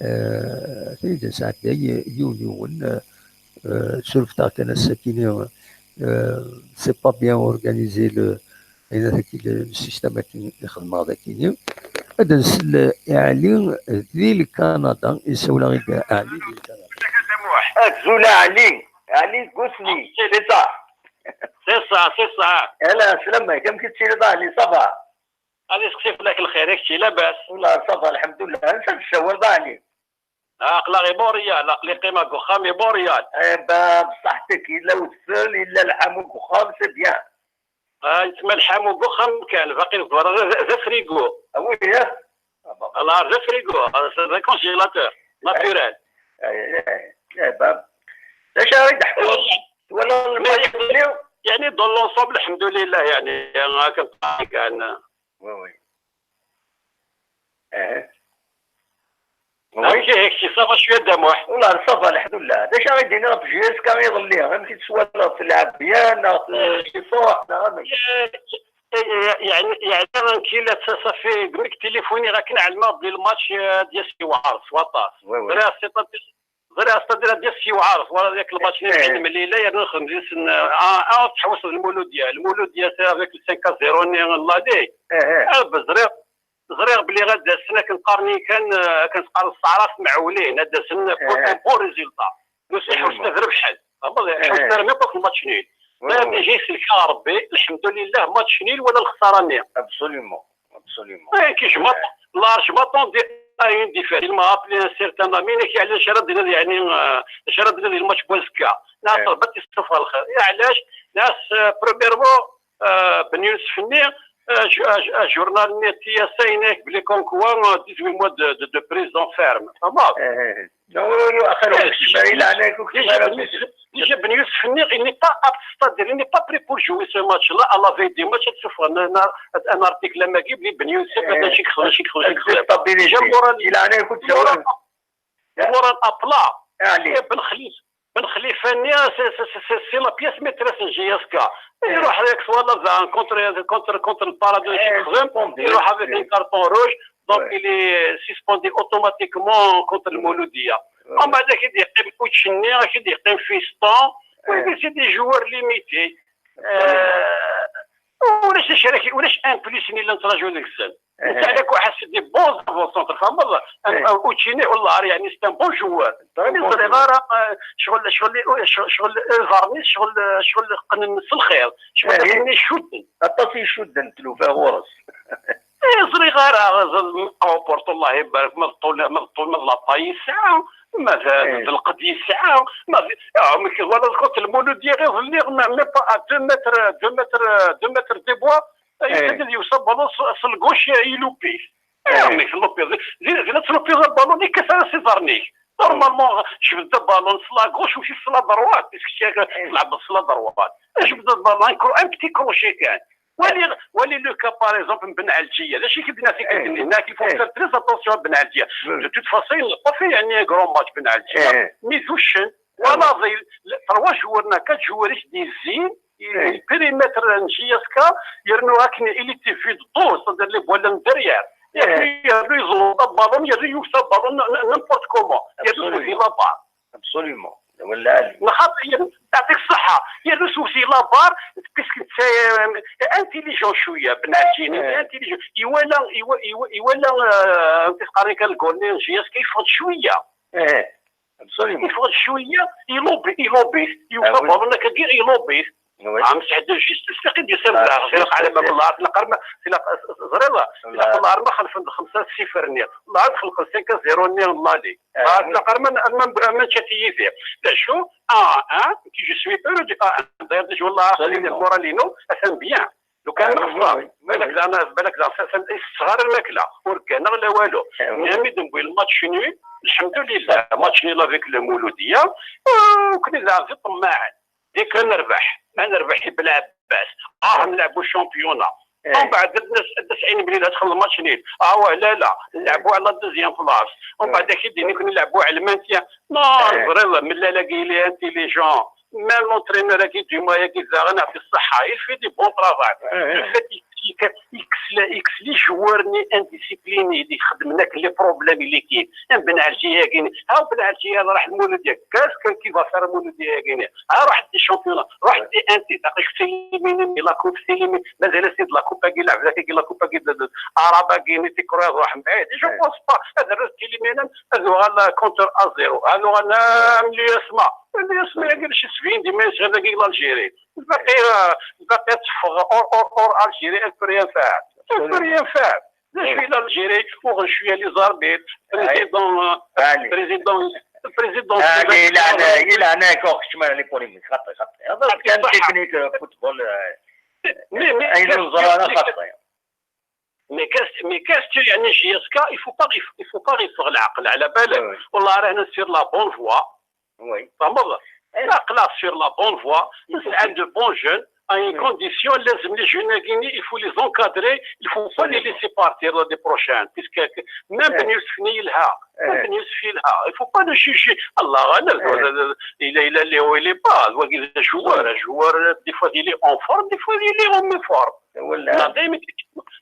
Eh, atan i d-nesɛedday yiwen yiwen, eh, eh, surfeɣ kan ass-akini, eh, c'est pas bien organisé le, ayen ataki le, le système akken i xedmeɣ d akini. Ad nsel i Ɛli di Lkanada, yessawel-aɣ-id Ɛli di Lkanada. Azul a Ɛli, Ɛli Gusni, c'est ça. C'est ça, c'est ça. Ala, sslam-ik, amek i tettiliḍ a Ɛli, ça va? Ad iseqsi fell-ak lxir, i kečči labas? Wallah, ça va, lḥemdullah. Ansa d-tessawaleḍ a Ɛli? Aql-aɣ i Montréal, aql-i qqimeɣ deg uxxam i Montréal. Eh, ba, bṣaḥ-tek, yella udfel, yella lḥamu deg uxxam, c'est bien. Ah, yettma lḥamu deg uxxam kan, baqi deg berra d, d afrigu. Ah oui, hein? Ah, bon. Allah, d afrigu, d congélateur, naturel. Eh, eh, eh, ba. D acu ara yi-d-teḥkuḍ? Twalaḍ lmatch-nni? Yeɛni, dans l'ensemble, lḥemdulillah, yeɛni, akken kan. Oui, oui. Eh. Amek ihi kečči, ça va cwiya Dda Muḥ? Wallah, ça va, lḥemdullah. D acu ara yi-d-tiniḍ ɣef J S K iḍelli? Amek i t-twalaḍ? Tleɛɛeb bien, neɣ t-, cifuḥ, neɣ amek? Eh, eh, yeɛni, yeɛni, akken la t-, ça fait, deg mi k-tilifuniɣ akken ɛelmeɣ belli lmatch, eh, ad d-yas yewɛer s waṭas. Oui, oui. Ẓriɣ, c'est-à-dire, ẓriɣ, c'est-à-dire, ad d-yas yewɛer, twalaḍ yak lmatch-nni, eh, mebɛid mlila, yerna nexdem deg-sen, ah, ah, teḥwiseḍ Lmuludya. Lmuludya, c'est avec le cinq à zéro-nni n l'année. Eh, eh. Ah, ben, ẓriɣ, ẓriɣ belli ad d-asen akken qqaren-iyi kan, eh, akken teqqar ṣṣeɛra s tmeɛwlin, ad d-asen pour un bon résultat. Nus iḥewsen ad rebḥen. Tfehmeḍ? Iḥewsen ad rebḥen akk lmatch nul. Déjà iselk-aɣ Rebbi, lḥemdulillah, match nul wala lexsara-nni. Absolument. Absolument. Eh, que je m'attends, là, je m'attendais à une défaite. Il m'a appelé un certain ami, nekk, yeɛni, acu ara d-tiniḍ, yeɛni, eh, acu ara d-tiniḍ di lmatch n wazekka? Neɣ ṭelbat yessufeɣ lxir. Yeɛlac, nas, eh, premièrement, eh, Ben Youssef-nni, eh, ju-, eh, ju-, eh, journal-nni T S A, yenna-yak belli comme quoi, eh, dix-huit mois de, de, de prison ferme. Tfehmeḍ? Déjà, déjà, déjà, Ben Youssef, déjà, Ben Youssef-nni, il n'est pas apte, c'est-à-dire, il n'est pas prêt pour jouer ce match-là, à la veille du match, ad sufɣen un, un, un article am wagi, belli Ben Youssef, eh, mačči yexdem, mačči yexdem, mačči yexdem. Déjà, moral, moral, moral à plat. Eh, Ben Khalifa, Ben Khalifa-nni, c'est, c'est, c'est, c'est, c'est la pièce maîtresse n J S K. Eh. Iruḥ yak s wala, contre, contre, contre le Paradou, eh, iruḥ avec un carton rouge. Donc, il est suspendu automatiquement contre le Mouloudia. Umbeɛd, ad k-id-yeqqim Kouch-nni, ad k-id-yeqqim Fiston. Oui, mais c'est des joueurs limités. Euh, ulac acu ara k-, ulac un plus-nni la nettraǧu deg-sen. Netta, ala ku ḥas des bons avant-centres, tfehmeḍ? Kouch-nni, wallah, yeɛni, c'est un bon joueur. Ur ẓriɣ ara, euh, ccɣel, ccɣel, ccɣel, ccɣel, euh, iḍarren-is, ccɣel, ccɣel qqnen s lxir. Ccɣel akken icudden. Aṭas i icudden tlufa ɣur-s. Ur ẓriɣ ara, aeroport, Allah ibarek, ma d ṭṭul, ma d ṭṭul, ma d l'appât yesɛa, ma d, d lqedd yesɛa, ma d, ah, amek twalaḍ, kont Lmulud iḍelli, même pas à deux mètres, deux mètres, deux mètres des bois, yewsa balon s, s lgauche, ilupi-t. Ah, amek ilupi-t? Di, di la tlupiḍ balon, yekkat ara s iḍarren-ik. Normalement, jbed balon s la gauche, ou s la droite, puisque tu as, tleɛbeḍ s la droite. Jbed balon, un cro-, un petit crochet kan. Wali, wali le cas, par exemple, n Ben Aljiya. D acu i k-id-nna tikkelt-nni? Nna-k, il faut faire très attention à Ben Aljiya. De toute façon, il n'a pas fait un grand match, Ben Aljiya. Mais d uccen, wala, trois joueurs, quatre joueurs i s-d-yezzin, le périmètre n J S K, yernu akken il était vide dos, c'est-à-dire les balles derrière. Yernu, yernu iẓuṭ ballon, yernu yewsa ballon, n-, n-, n'importe comment. Yernu di la barre. Absolument. Wala Ali. Nxaṭ, yernu, yeɛṭik ṣṣeḥḥa. Yernu s usi la barre, puisque c'est, euh, intelligent cwiya, Ben Aljiya, intelligent. Iwala, iwa-, iwa-, iwala, euh, amek i s-qqaren kan, lgol-nni n J S K, yeffeɣ-d cwiya. Absolument. Yeffeɣ-d cwiya, ilubi, ilubi, yewsa ballon akkagi, ilubi. Oui. Ɛam Saɛid, juste, juste, laqid yusam daɣ, tilaq ɛla ma, wallah, tilaq arma, tilaq, ẓriḍ, tilaq wallah arma xelfen xemsa sifr-nni. Wallah ad xelqen cinq à zéro-nni n l'Ali. Ah, tilaq arma, arma, arma ččat yid-i. D acu? Ah, ah, qui je suis heureux du, ah, ah, d'ailleurs, déjà, wallah, xalli lmural-inu, atan bien. Lukan ma xesreɣ, balak daɣen, balak daɣen, s-, s-, s-, tesɣer lmakla, ur gganeɣ la walu. Nniɣ mi d-newwi lmatch nul, lḥemdulillah, match nul avec le Mouloudia, euh, nekkni daɣen d iṭemmaɛen. Deg kan nerbeḥ, ma nerbeḥ i Belɛebbas, ah, nleɛbu championnat. Umbeɛd, ad nas-, ad nas-ɛin mlil ad xedmen match nul. Ah, wah, la, la, nleɛbu à la deuxième place. Umbeɛd, ad k-id-ini nekkni nleɛbu à le maintien. Non, ẓriɣ, mellal-agi, il est intelligent. Même l'entraîneur-agi, Duma-agi, daɣen, yeɛṭi ṣṣeḥḥa. Il fait du bon travail. Le fait, il yekkes les joueurs-nni indisciplinés i d-ixeddmen akk les problèmes i d-ikkin. Am Ben Ɛelǧiya-agi, ha Ben Ɛelǧiya raḥ Lmulud, qu'est-ce que qui va faire Lmulud-agi? Ha ruḥ des championnats, ruḥ des un titre, aql-ik s'éliminer, la coupe s'éliminer, mazal-as-id la coupe-agi, lɛeb dagi la coupe-agi, arabe-agi, ni tikra ruḥ mbaɛid. Je pense pas ad rret éliminer, ad uɣal contre à zéro, ad uɣal am l'U S M A. L'U S M A-agi, mačči sebɛin dima yesɣi dagi l'Algérie. Baqi, baqi ad teffeɣ or, or, or Algérie, elle peut rien faire. Elle peut rien faire. D acu i l'Algérie, uɣen cwiya les arbitres, président, président, président. Allez, yelɛen-ak, kečč ma les polémiques, xaṭi, xaṭi. Kan technique, euh, football, euh, mais, mais, ayen ur neẓri ara, xaṭi. Mais qu'est-ce, mais qu'est-ce que, يعني, J S K, il faut pas, il faut pas يفغ العقل, على بالك. والله رانا sur la bonne voie. Oui. فهمت؟ لا، لا، sur la bonne voie. C'est un de bons jeunes. À une condition, لازم les jeunes-agi, il faut les encadrer, il faut pas les laisser partir l'année prochaine, puisque même Ben Youssef-nni yelha, même Ben Youssef yelha, il faut pas le juger. Allah غالب, il a, il a les hauts et les bas. Wagi d joueur, un joueur, des fois il est en forme, des fois il est en moins forme. Neɣ dayma,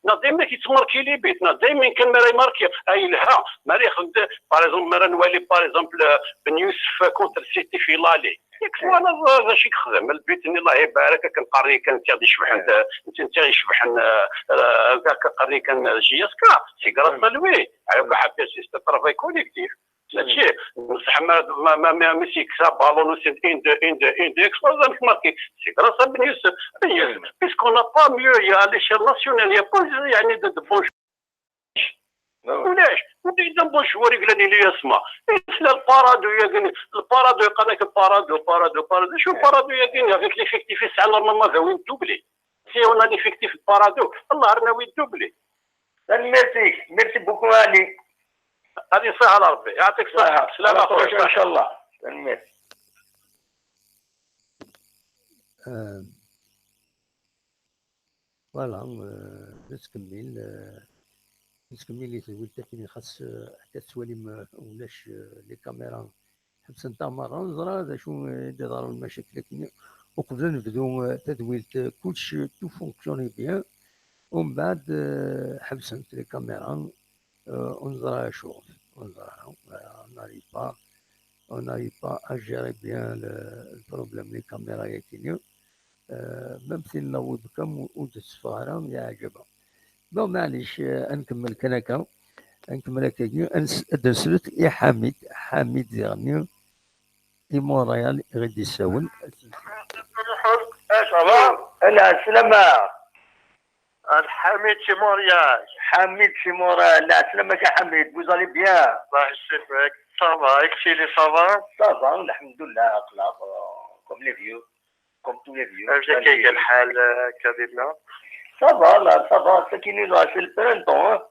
neɣ dayma yettmarki les buts, neɣ dayma kan mi ara yemarki, ay yelha, mi ara yexdem, par exemple, mi ara nwali, par exemple, Ben Youssef contre City fi l'aller. Yak twalaḍ d acu i yexdem, le but-nni, Allah ibarek, akken qqaren kan, netta d icebḥen, netta, netta icebḥen, eh, eh, qqaren kan J S K, c'est grâce à lui. Aywa, ḥafi, c'est un travail collectif. Mačči, bṣeḥ ma, ma, ma, ma, mi s-yekkes aballon, c'est un deux, un deux, un deux, explosion marqué. C'est grâce à Ben Youssef. Ben Youssef, puisqu'on n'a pas mieux, il y a à l'échelle nationale, il y a pas, يعني, de, de bons joueurs. Ulac, ulac d bon joueur i yellan i l'U S M A. Yesla le Paradou-agi, le Paradou, yeqqar-ak Paradou, Paradou, Paradou. Acu Paradou-agi, avec l'effectif yesɛa, normalement, d win doublé. Si on a l'effectif de Paradou, Allah, on a win doublé. Tanemmirt-ik. Merci beaucoup, Ali. Ad yesahel Rebbi. Yeɛṭik ṣṣeḥḥa. Slama, à la prochaine, inchallah. Tanemmirt. Euh, voilà, euh, nettkemmil, euh, nettkemmil i tedwilt akken xas, euh, akka tettwalim, euh, ulac, euh, les caméras ḥebsent-aɣ merra, ur neẓra d acu i d-iḍerrun, lmacakil akkenni. Uqbel ad nebdu, eh, tadwilt, eh, kullec, eh, tout fonctionne bien. Umbeɛd, eh, ḥebsent les caméras, eh, ur neẓra acuɣef, ur neẓra ara, eh, on n'arrive pas, on n'arrive pas à gérer bien le, le problème, les caméras akkenni. Eh, même tin la webcam ur, ur d-tetteffeɣ ara, yeɛjeb. Bon, maɛlic, eh, ad nkemmel kan akka. Ad nkemmel akkagi. Ad nes-, ad d-neslet i Ḥamid. Ḥamid diɣenni i Montréal i ɣ-id-yessawel. Ça va? Lɛeslama. Ḥamid si Montréal. Ḥamid si Montréal. Lɛeslama-k a Ḥamid. Vous allez bien? Allah yesselmek. Ça va. Et keččini, ça va? Ça va, lḥemdullah, aql-aɣ, euh, comme les vieux. Comme tous les vieux. Amek akka iga lḥal, euh, akka dinna? Ça va, là, ça va. Sakkin, là, c'est le printemps, hein.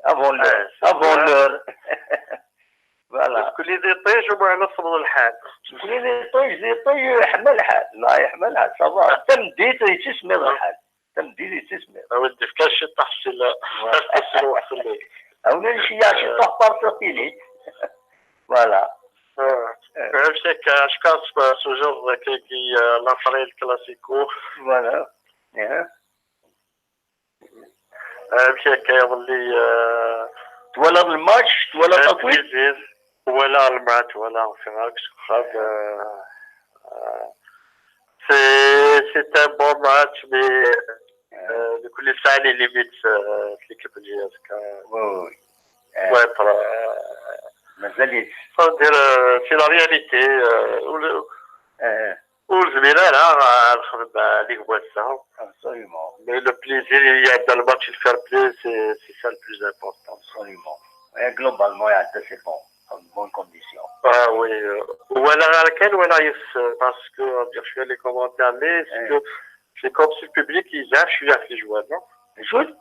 Avant l'heure. Avant l'heure. Voilà. Nekni d iṭij, umbeɛd ad tsemmeḍ lḥal. Nekni d iṭij, d iṭij, yeḥma lḥal. La, yeḥma lḥal, ça va. Tameddit, yettismiḍ lḥal. Tameddit, yettismiḍ. A wen-d-efk ciṭṭaḥ si la-, voilà, si lweqt-nni. A wen-d-efk ciṭṭaḥ par tili. Voilà. Amek akka, acku tsujeḍ akkagi, euh, l'après le classico. Voilà. Amek akka iḍelli, euh, twalaḍ lmatch, twalaḍ akk? Twalaɣ lmatch, twalaɣ, c'est vrai que c'est, euh, euh, c'est, c'est un bon match, mais, euh, le coup, les salles, les limites, euh, l'équipe de J S K. Oui, oui. Faut être, euh, ça veut dire, euh, c'est la réalité, euh, ou le, ur zmireɣ ara ad xedmeɣ lig wass-a. Absolument. Mais le plaisir, il y a dans le match, le fair play, c'est, c'est ça le plus important. Absolument. Et globalement, il y a deux, c'est bon. Dans de bonnes conditions. Ah oui, euh, walaɣ ara kan, walaɣ yes, euh, parce que, euh, je suis les commentaires, mais c'est que c'est comme si le public, ils aiment, je suis avec les joueurs, non? Écoute,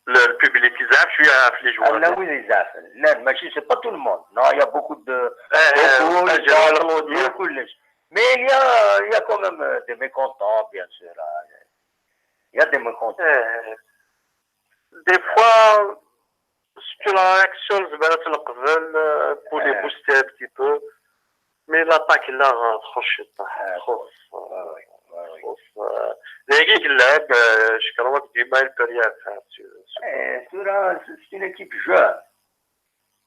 le, le public, ils aiment, je suis avec les joueurs. Ah, là, oui, ils aiment. Là, mais c'est pas tout le monde. Non, il y a beaucoup de, beaucoup, ils applaudissent, mais il y a, il y a quand même, euh, des mécontents, bien sûr, hein. Il y a des mécontents. Euh, des fois, c'est une réaction, je vais le, euh, pour les booster un petit peu. Mais l'attaque, là, euh, trop chute, trop. Euh, dagi i yellan, euh, je crois que demain il peut rien faire. Sur- sur- Eh, tura, c'est une équipe jeune.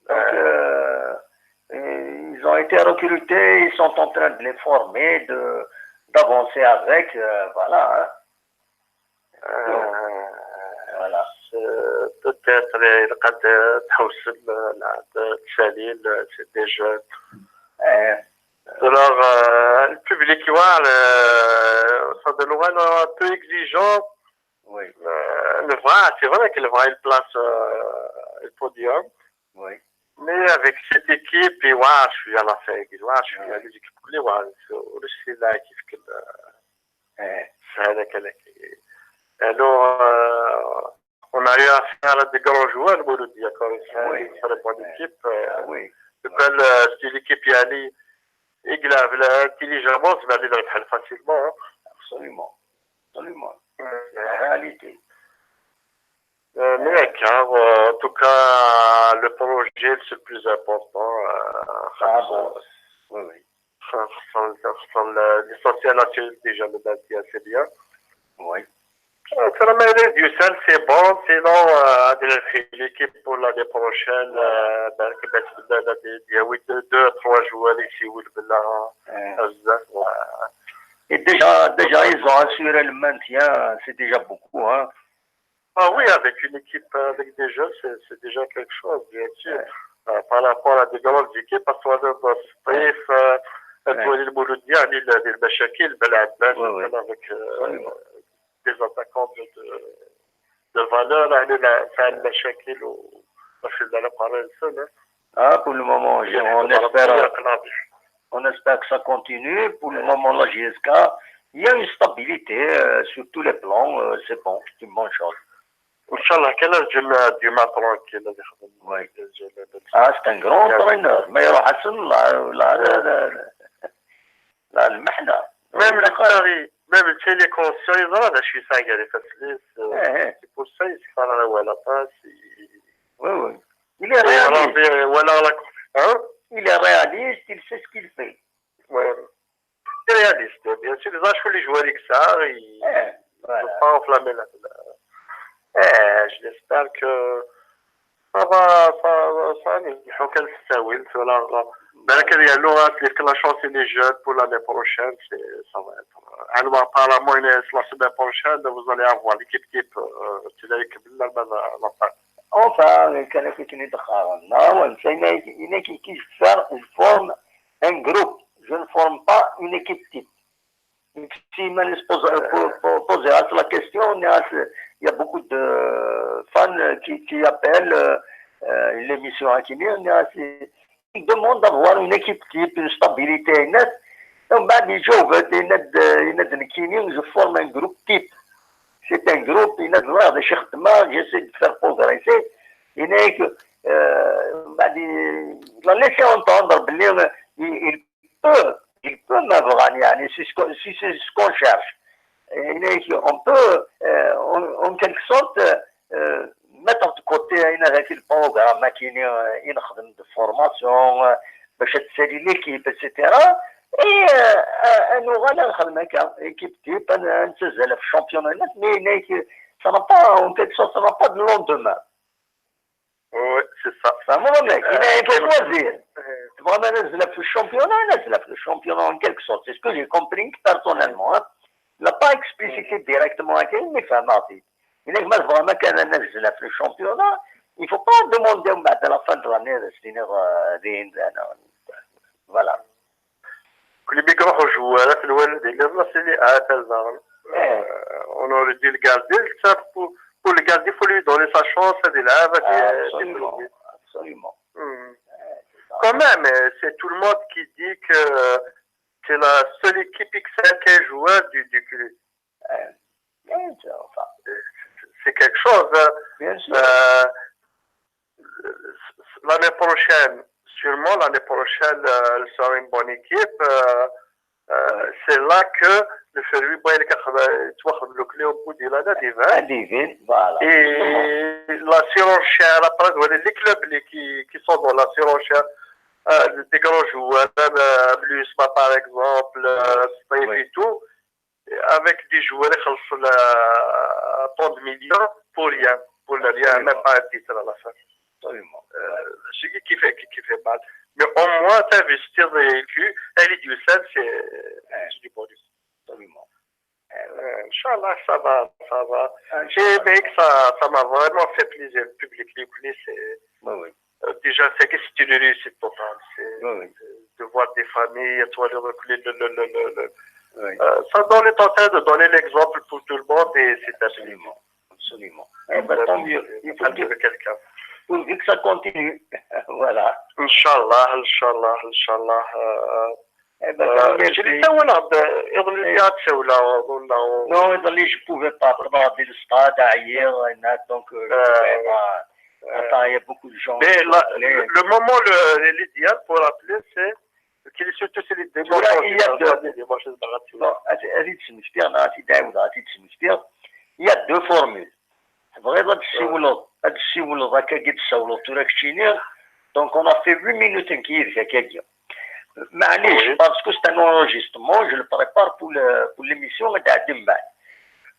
Donc, euh, et ils ont été recrutés, ils sont en train de les former, de, d'avancer avec, euh, voilà, hein. Euh, Voilà. Euh, peut-être, euh, il y a des jeunes. Eh, Alors, euh, le public, ouais, euh, ça de loin, un peu exigeant. Oui. Euh, le vrai, c'est vrai qu'il va une place, euh, le podium. Oui. Mais avec cette équipe, et ouais, je suis à la fin, ouais, je suis à l'équipe clé, ouais, c'est, c'est là qui fait que, euh, Eh. C'est vrai que, alors, euh, on a eu affaire à des grands joueurs, Mouloudi, encore une fois, Oui. Une très bonne équipe. Euh, Ah oui. Le bal, euh, c'est l'équipe, يعني, يقلع بلا intelligemment, c'est-à-dire يلعب بحال facilement, hein. Absolument. Absolument. Ouais. La réalité. Euh, mais, car, euh, en tout cas, le projet, c'est le plus important. Euh, Ah, bon. Oui, oui. Enfin, sans, sans le, l'essentiel, là, c'est déjà le bal, c'est assez bien. Oui. Euh, ça m'a aidé du sel, c'est bon, sinon, euh, l'équipe pour l'année prochaine, euh, ben, que ben, c'est bien, là, des, des, oui, deux, deux, trois joueurs ici, oui, là, Euh. euh, ouais. Et déjà, déjà, ils ont assuré le maintien, c'est déjà beaucoup, hein. Ah oui, avec une équipe, euh, avec des jeunes, c'est, c'est déjà quelque chose, bien sûr. Ouais. Euh, par rapport à des grandes équipes, parce qu'on a Sṭif, euh, Ouais. Tawali Lmouloudia, يعني, il y a des مشاكل, Belabdel, Ouais, ouais. Avec, euh, Absolument. Des attaquants de, de, de valeur, يعني, la, enfin, Ouais. مشاكل و، parce que la, la parole, ça, là. Ah, pour le moment, je, on espère, on espère que ça continue. Pour le moment, la J S K, il y a une stabilité, euh, sur tous les plans, euh, c'est bon, c'est une bonne chose. Inch'Allah, كان الجمعة، الجمعة tranquille, غادي يخدم. Oui. Ah, c'est un grand entraîneur. ما يروح حسن لا، لا، لا، لا، لا، المحنة. Même le Paris, même le Téléconscient, il a la chute à Gary Fasslis. Eh, eh. C'est pour ça, il se fait la voilà pas. Oui, oui. Il est réaliste. Voilà, la, hein? Il est réaliste, il sait ce qu'il fait. Ouais. Réaliste, bien sûr. Les âges, les joueurs, ça, ils Eh, voilà. Faut pas enflammer la, la, eh, je l'espère que ça va, ça, ça, نلحقو كان في التاويل، ولا بالك هذه اللغة، c'est que la chance, les jeunes pour l'année prochaine, c'est, ça va être, euh, alors, apparemment, la semaine prochaine, vous allez avoir l'équipe type, euh, tu l'as écrit, la, la, la, la, Enfin, كان كيتني دخارنا، وانت هنا، هنا كي، كي تختار، je forme un groupe. Je ne forme pas une équipe type. Si on se pose, po-, po-, poser la question, il y a, il y a beaucoup de fans qui, qui appellent, euh, euh, l'émission Hakimi, il y a, ils demandent d'avoir une équipe type, une stabilité, net. Donc, bah, des jeux, des net, des net, des Hakimi, je forme un groupe type. C'est un groupe, il y a de l'air de Cheikh Tma, j'essaie de faire progresser. Il n'est que, euh, bah, des, il a laissé entendre, il, il peut, il peut m'avoir, يعني, c'est ce que, si c'est ce qu'on cherche. Et on peut, euh, en, en quelque sorte, euh, mettre de côté, يعني, هذاك le programme كاين، euh, ينخدم de formation, euh, باش تسالي l'équipe, et cetera. Et, euh, euh, نوغال نخدم هكا، équipe type، نتزل في championnat, mais, mais ça n'a pas, en quelque sorte, ça n'a pas de lendemain. Oui, c'est ça. فهمت ولا؟ Euh, il faut choisir. تبغى نزلك في le championnat، نزلك في le championnat en quelque sorte. C'est ce que j'ai compris personnellement, hein. Il l'a pas explicité directement هكا، mais فهمتي. إلا ما تبغى ما كان نزلك في le championnat, il faut pas demander من بعد la fin de l'année, c'est-à-dire, euh, des, voilà. كل ما يروحوا joueurs في الوالد اللي الله سيدي آثر زغل. On aurait dû le garder, ça, pour, pour le garder, faut lui donner sa chance, c'est des là, avec, euh, Absolument, absolument. Hmm. Quand même, euh, c'est tout le monde qui dit que c'est la seule équipe X L qui a joué du, du club. Euh, bien sûr, enfin. C'est quelque chose, hein. Bien sûr. Euh, l'année prochaine, sûrement l'année prochaine, euh, elle sera une bonne équipe. Euh, euh, c'est là que le fait, oui, bon, il y a quatre-vingts, tu vois, le club, au bout de l'année, des vingt. Des vingt, voilà. Et la surenchère, après, voilà, les clubs les, qui, qui sont dans la surenchère, euh, des grands joueurs, euh, Blusma, par exemple, euh, Sṭif et tout, avec des joueurs ixelṣen la tant de millions pour rien, pour ne rien, même pas un titre à la fin. Absolument. C'est qui fait, qui fait mal. Mais au moins, t'investis dans le cul, elle est du sel, c'est du bonus. Absolument. Euh, Inch'Allah, ça va, ça va. J'ai aimé que ça, ça m'a vraiment fait plaisir. Le public, les connaît, c'est Oui, oui. euh, déjà, c'est que c'est une réussite totale. C'est Oui, oui. de voir des familles, toi, le reculer, le, le, le, le, le- Oui. Euh, ça donne, est en train de donner l'exemple pour tout le monde et c'est un Absolument. Absolument. Eh ben, tant mieux. Il faut que, quelqu'un. Pourvu que ça continue. Voilà. Inch'Allah, Inch'Allah, Inch'Allah. Euh, Eh ben, euh, tant mieux. J'ai dit ça, voilà, de- il y a de ça, là, on- on- Non, iḍelli, je pouvais pas. Ḍḍfeɣ-d le stade, ɛyiɣ, donc euh, je Euh, pouvais pas. euh, Attends, il y a beaucoup de gens. Mais qui là, sont appelés. Le, le moment, le- l'idéal pour appeler, c'est qu'il est surtout c'est les Tu vois, il y a deux- les matchs de Barati. Bon, ad ad t-id-smektiɣ, neɣ ad t-id-ɛiwdeɣ, ad t-id-smektiɣ. Il y a deux formules. Tebɣiḍ ad tessiwleḍ, ad tessiwleḍ akka i d-tessawleḍ tura keččini. Donc on a fait huit minutes nekk yid-k akka-agi. Maɛlic, Oui. Parce que c'est un enregistrement, je le prépare pour le- pour l'émission ad d-tɛeddi mbaɛd.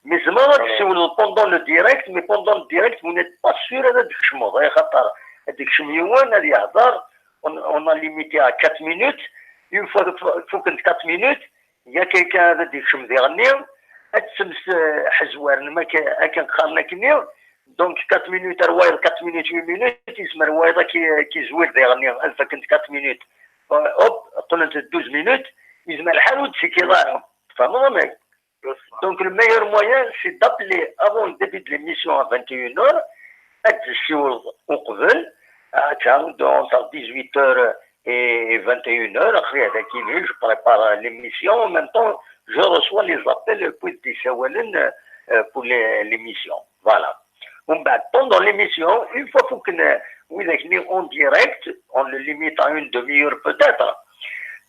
Mais tzemreḍ ad tessiwleḍ pendant le direct, mais pendant le direct vous n'êtes pas sûr ad d-tkecmeḍ, axaṭer ad d-ikcem yiwen ad yehder, on, on a limité à quatre minutes, une fois fukkent quatre minutes, il y a quelqu'un ad d-ikcem diɣenni, ad ttemsḥezwaren, ma akka akken qqaren akkenni. Donc quatre minutes ar wayeḍ, quatre minutes, huit minutes, yezmer wayeḍ ad k-, ad k-izwir diɣenni, ad fakkent quatre minutes. Euh, hop, qqlent douze minutes, yezmer lḥal ur d-tikiḍ ara. Tfehmeḍ amek? Donc le meilleur moyen, c'est d'appeler avant le début de l'émission à vingt et une heures, ad tessiwleḍ uqbel, akka, entre dix-huit heures et vingt et une heures, après avec Émile, je prépare l'émission, en même temps, je reçois les appels pour des euh, pour les- l'émission. Voilà. Umbeɛd, pendant l'émission, une fois fukken, euh, widak-nni en direct, on le limite à une demi-heure peut-être,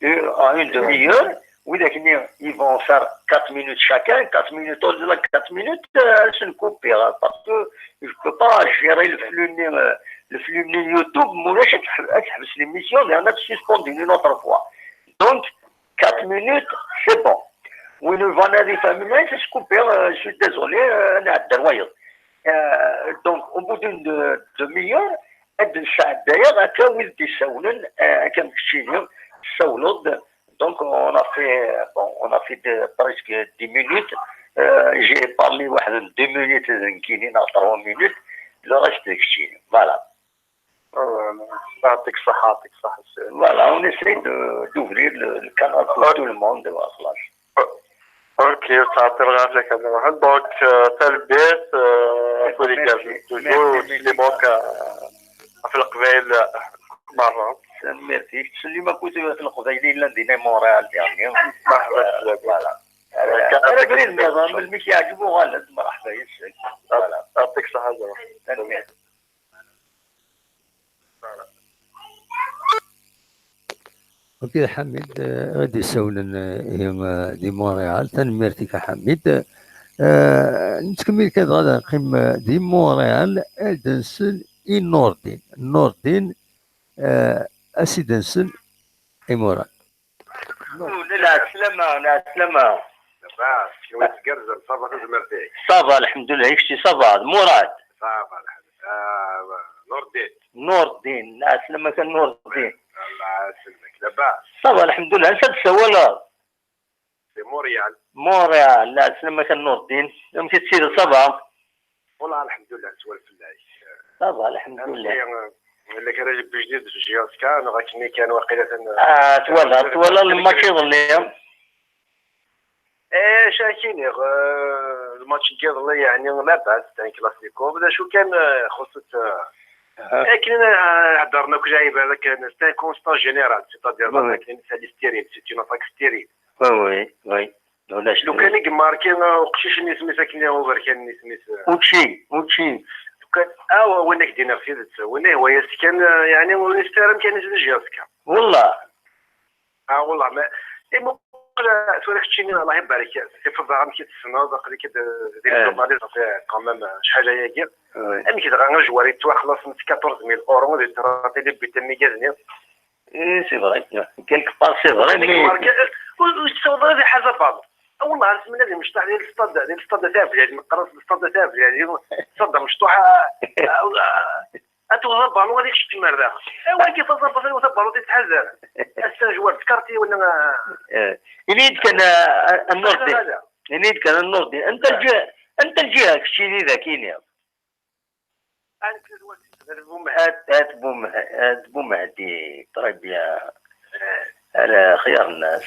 euh, à une demi-heure, widak-nni, ils vont faire quatre minutes chacun, quatre minutes, au-delà de quatre minutes, euh, c'est une coupure, hein, parce que je peux pas gérer le flux, euh, le flux YouTube, ma ulac ad tḥ- ad teḥbes l'émission, mais on a suspendu une autre fois. Donc, quatre minutes, c'est bon. Win yebɣan ad ifhem, mais c'est coupé, euh, je suis désolé, euh, ad nɛeddi ar wayeḍ. Euh, donc, au bout d'une de- demi-heure, ad d-nesɛeddayeɣ akka wid d-issawlen, euh, akka am keččini, tessawleḍ. Donc, on a fait, bon, on a fait de- presque dix minutes. Euh, j'ai parlé واحد deux minutes, d nekkini, neɣ trois minutes. Le reste, d keččini. Voilà. آه، يعطيك الصحة، يعطيك الصحة السي. Voilà, on essaie de- d'ouvrir le, le canal pour tout le monde, voilà, خلاص. اوكي، تعطي الغافية كذا واحد. دونك، آه، تلبيت، آه، Merci, كوليكاز merci, توجور merci, سليمونك، آه، في القبائل، آه، مرة. Merci. Tsellim akked leqbayel yellan dinna i Montréal, diɣenni. مرحبا بك. Voilà. Ara ara brin nniḍen, melmi k-yeɛǧeb uɣal-d, merḥba yes-k. Voilà. يعطيك الصحة زعما. Tanemmirt. Ok, Ḥamid, eh, ad d-isawlen, eh, ihi, eh, di Montréal. Tanemmirt-ik a Ḥamid. Eh, nettkemmil kan dɣa ad neqqim, eh, di Montréal, ad d-nsel i Nordin. Nordin, eh, ad s-id-nsel i Murad. Lɛeslama, lɛeslama. Lɛeslama, tgerrzeḍ, ça va, tazmert-ik? Ça va, lḥemdullah, i kečči ça va, d Murad. Ça va, lḥemdullah. Ah, Nordin. Nordin, lɛeslama kan Nordin. Allah yselmek, labas? Ça va, lḥemdullah, ansa d-tessawaleḍ? C'est Montréal. Montréal, lɛeslama kan Nordin. Amek i tessideḍ, ça va? Wallah, lḥemdullah, netwal fell-ak. Ça va, lḥemdullah. Amek, eh, la kra bejdi d J S K, neɣ akken kan waqila tan- Ah, twala, twala lmatch iḍelli. Eh, acu ara k-iniɣ, eh, lmatch n yiḍelli, yeɛni, labas, c'est un classico, d acu kan, eh, xuṣṣet, eh, Aha. akken, eh, heddren akk lɛibad akken, c'est un constat général, c'est-à-dire, Oui, oui. Akken, c'est stérile, c'est une attaque stérile. Oui, oui, oui. Ulac. Lukan i yemmarki, eh, uqcic-nni isem-is akken, eh, uberkan-nni isem-is, eh. Učči, učči. Lukan, ah, wa-, win ak-d-iniɣ tidet, win ihwa-yas kan, eh, yeɛni, ur yesɛi ara amkan-is d J S K. Wallah. Ah, wallah, ma, imuqel, tura keččini, Allah ibarek, tifeḍ amek i tessneḍ, aql-ik d, di Eh. journaliste, eh, quand même, eh, acḥal ayagi. Oui. Amek dɣa ajwar yettwaxlaṣ s quatorze mille euros di tratili butin-nni gaznin? Eh, c'est vrai. Quelque part, c'est vrai, mais Ur, ur yettaweḍ ara ad iḥaz aballon. Wallah, ar semina di mecṭaḥ, di lsṭad, di lsṭad At Ɛebdali, neqqar-as lsṭad At Ɛebdali, lsṭad amecṭuḥ, a, a, a, a, a, tuɣeḍ abalun ad ikcem ar daxel. Awa, kif aẓabaṭ, awa tabalun tettḥazar. Ass-a, jwar tkarti, wala, a, Eh, ini-d kan, a, a, a Nurdin. Ini-d kan, a Nurdin. Anta lǧiha, anta lǧiha keččini dagini? At, at Bumeh-, at Bumehdi, très bien. Ala xyar nnas.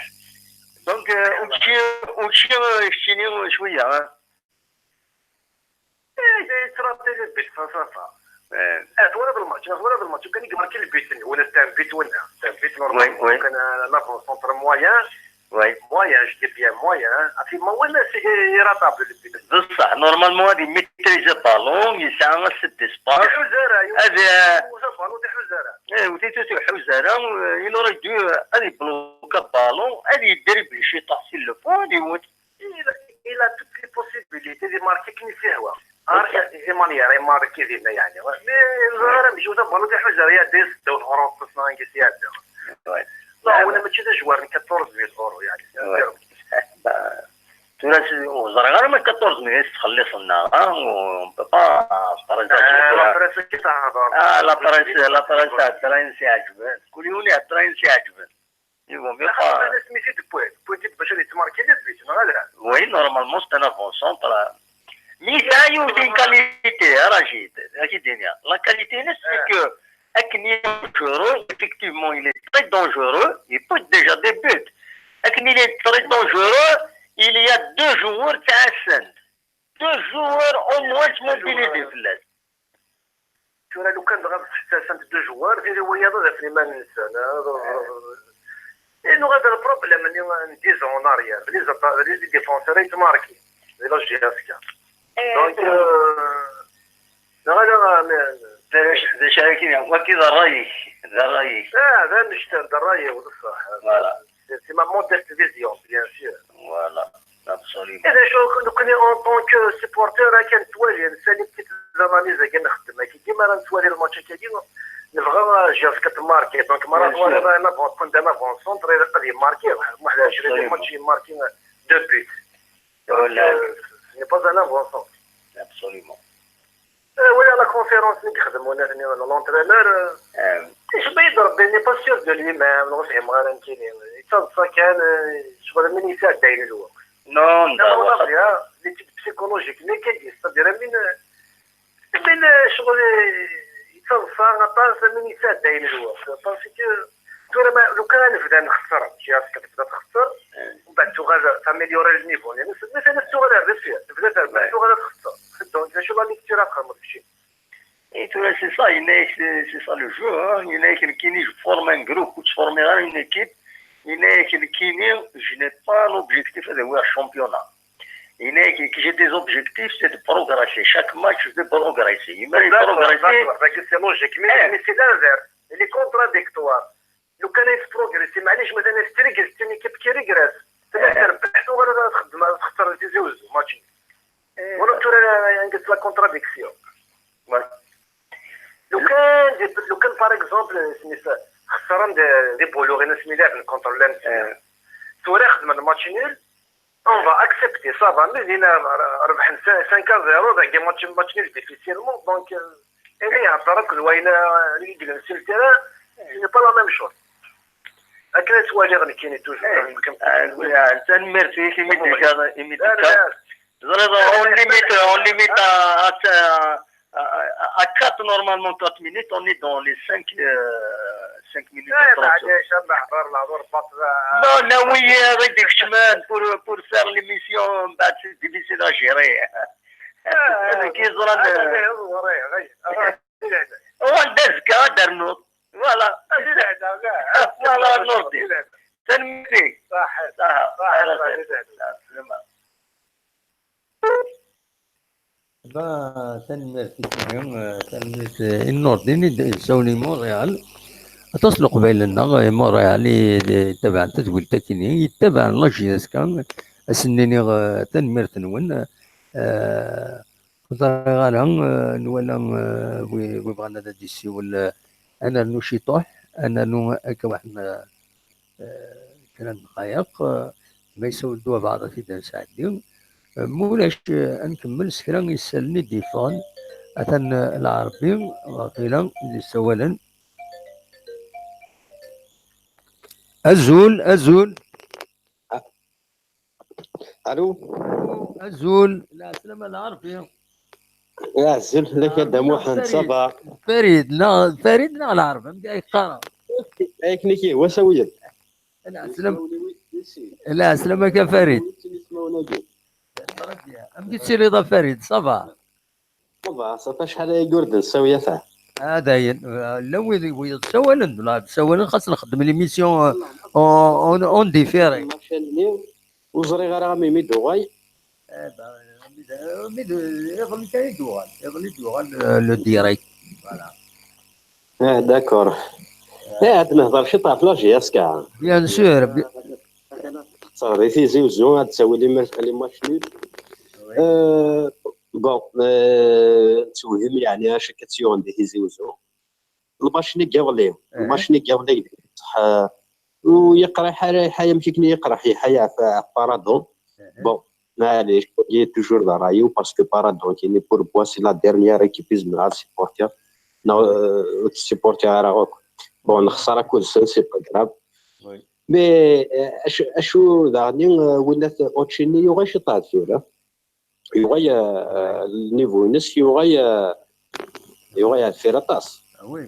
Donc, euh, učči, učči, euh, keččini cwiya, hein? Eh, yettṛabi le but, ça, ça, ça. Eh. Eh, twalaḍ lmatch, twalaḍ lmatch, kan i imarki le but-nni, wala c'est un but, wala c'est un but normal. Oui, oui. Kan un avant-centre moyen. Oui. Moyen, je dis bien moyen, hein. Afi ma wala, c'est irratable le but. Bessah, normalement, ad imaîtrise ballon, yesɛa assez d'espace. Iḥuza ara, ad, eh, iḥuza ballon, iḥuza ara. Eh, ur t-iḥuza ara, eh, il aurait dû, eh, ad ibloka ballon, ad idribli ciṭuḥ s'il le faut, ad iwet. Il, il a toutes les possibilités de marquer comme il fait. Ok. Arc, de manière, il marque, il dit, mais, يعني, mais, ur ẓriɣ ara, mejjut ballon, iḥuza ara, ya des, ddaw tɣerrust, neɣ anga s-iɛedda. Ouais. Non, wala mačči d ajwar n quatorze mille euros, يعني. Ouais. Bah, tura s-, ur ẓriɣ ara ma quatorze mille i s-ttxelliṣen neɣ, ah, on peut pas présager. Ah, tura. La presse qui s'en va. Ah, la presse, la presse, ɛeṭṭayen s-iɛeǧben. Kul yiwen iɛeṭṭayen s-iɛeǧben. Il vaut mieux pas. Asmi t-id-wwin, wwin-t-id bac ad yettmarki le but, neɣ ala? Oui, normalement, c'est un avant-centre. Mais il a une qualité, hein, Rachid. Rachid, la qualité, c'est que akken il est dangereux, effectivement, il est très dangereux, il peut déjà des buts. Akken il est très dangereux, il y a deux joueurs qui ascendent. Deux joueurs au moins mobilisés fell-as. Tura lukan dɣa testasant deux joueurs, tili wiyaḍ ad afen iman-nsen. Et nous avons le problème, ni, dix ans en arrière, les atta-, les défenseurs, ils marquent, de la G S K. Donc, euh, Neɣ ala, d acu, d acu ara k-iniɣ? Wagi d ṛṛay-ik, d ṛṛay-ik. Ah, d annect-a, d ṛṛay-iw, d ṣṣeḥ. Voilà. C'est, c'est ma modeste vision, bien sûr. Voilà, absolument. Et d acu, nekkni, en tant que supporter, akka nettwali, nesɛa les petites analyses akka nxeddem, akka, dima ara nettwali lmatch akkagi, nebɣa, euh, G S K ad tmarki. Donc, ma ara twaliḍ un avant, un avant-centre, ilaq ad yemmarki, waḥed ɛecrin match yemmarki deux buts. Donc, euh, ce n'est pas un avant-centre. Absolument. Euh, oui, à la conférence, ni yexdem unat-nni, l'entraîneur, euh, icebba-yi-d Rebbi, n'est pas sûr de lui-même, ur fhimeɣ ara nekkini. Yettaḍsa kan, euh, ccɣel am win yesɛeddayen lweqt. Non, à mon avis, hein, l'étude psychologique, mais qu'est-ce que, c'est-à-dire, am win, euh, am win, euh, ccɣel, euh, yettaḍsa aṭas, am win yesɛeddayen lweqt. Parce que Tura ma, lukan ad nebda nxesser, G S K tebda txesser, mbeɛd tuɣal taméliorer le niveau-nni. Mbeɛd tuɣal ar deffir, tebda terbeḥ, tuɣal ad txesser. Donc, d acu la lecture ad txedmeḍ kečči? Et tura, c'est ça, yenna-yak, c'est ça le jeu, hein. Yenna-yak, nekkini, je forme un groupe, ur ttformiɣ ara une équipe. Yenna-yak, nekkini, je n'ai pas l'objectif ad awiɣ championnat. Yenna-yak, j'ai des objectifs, c'est de progresser. Chaque match, je vais progresser. D'accord, d'accord, c'est logique. Mais, mais c'est l'inverse. Il est contradictoire. Lukan ad tettprogrisi, maɛlic, ma tana tettregres, c'est une équipe qui regresse. Tella terbeḥ, tuɣal ad txeddem, ad txeṣṣer di Tizi Wezzu, match. Wala tura, anga la contradiction. Lukan, lukan, par exemple, isem-is, xeṣren di, di Boulogne, asmi laɛben contre l'M C. Tura xedmen match nul. On va accepter, ça va, mais il a rebḥen cinq à zéro, dagi match, match nul difficilement, donc, euh, il y a un truc, le wayna, il est sur le terrain, ce n'est pas la même chose. Akken ad twaliɣ nekkini toujours. Tanemmirt-ik imi d-tekkaḍ, imi d-tekkaḍ. Teẓriḍ, on limite, on limite à, à, à, à quatre, normalement quatre minutes, on est dans les cinq, euh, cinq minutes de trente secondes. Non, non, oui, avec des chemins pour, pour faire l'émission, bah, c'est difficile à gérer. Nekk yeẓran, uɣal-d azekka ad d-ternuḍ. Voilà. Voilà, Nurdin. Tanemmirt-ik. Ṣaḥḥa. Ṣaḥḥa. Ala, tanemmirt i, eh, tanemmirt, eh, i Nurdin i d-, yessawlen i Montréal. Aṭas n Leqbayel-nneɣ, eh, i Montréal i d-, yettabaɛen tadwilt akkenni, yettabaɛen la J S K, ad sen-iniɣ, eh, tanemmirt-nwen. Eh, ur ẓriɣ ara, eh, nwala, eh, wi, wi bɣan ad d-yessiwel, eh, ad nernu ciṭuḥ, ad nernu akka waḥed, eh, eh, kra n ddqayeq, eh, Ma yessawel-d wabeɛḍ, ad t-id-nesɛeddi. Ma ulac, eh, ad nkemmel s kra n yisalen i d-yeffɣen. Atan, eh, Lɛerbi, waqila, i d-yessawalen. Azul, azul. Alo. Azul. Lɛeslama Lɛerbi. Azul fell-ak a Dda Muḥend, ça va? Farid, neɣ Farid neɣ Lɛerbi, amek ay qqaren? Akken i k-yehwa, sawiyen. Lɛeslama. Lɛeslama-k a Farid. Amek i tettiliḍ a Farid, ça va? Ça va, ça fait acḥal ay ur d-nessawi ata. Ah, dayen, llan wid, wid ssawalen, la, ssawalen, xas nxeddem l'émission, euh, en, en, en différé. Ur ẓriɣ ara ami mi d-uɣal. Eh ben, mi d-, mi d-, iḍelli kan i d-uɣal, iḍelli i d-uɣal, euh, le direct. Voilà. Ah, d'accord. Eh, ad nehḍer ciṭ ɣef la J S K. Bien sûr, bi- Teɣri Tizi Uzzu, ad d-tawi les ma-, les matchs nuls. Oui. Euh, bon, euh, nettwehhem, yeɛni, acu akka tt-yuɣen di Tizi Uzzu. Lmacini n yiḍelli, eh, lmacini n yiḍelli, ṣṣeḥ, euh, ur yeqriḥ ara, yeḥya amek akken i yeqreḥ, yeḥya ɣef, ɣef Paradon. Eh. Bon, maɛlic, wagi toujours d ṛṛay-iw, parce que Paradon kini pour moi c'est la dernière équipe i zemreɣ ad supportiɣ. Neɣ, euh, ur tt-supportiɣ ara akk. Bon, nexṣer akk deg-sen, c'est pas grave. Oui. Mais, euh, acu, acu daɣen, euh, winna Occhini yuɣal ciṭ ɣer deffir, ah. Yuɣal, euh, le niveau-ines yuɣal, euh, yuɣal ɣer deffir aṭas. Ah oui.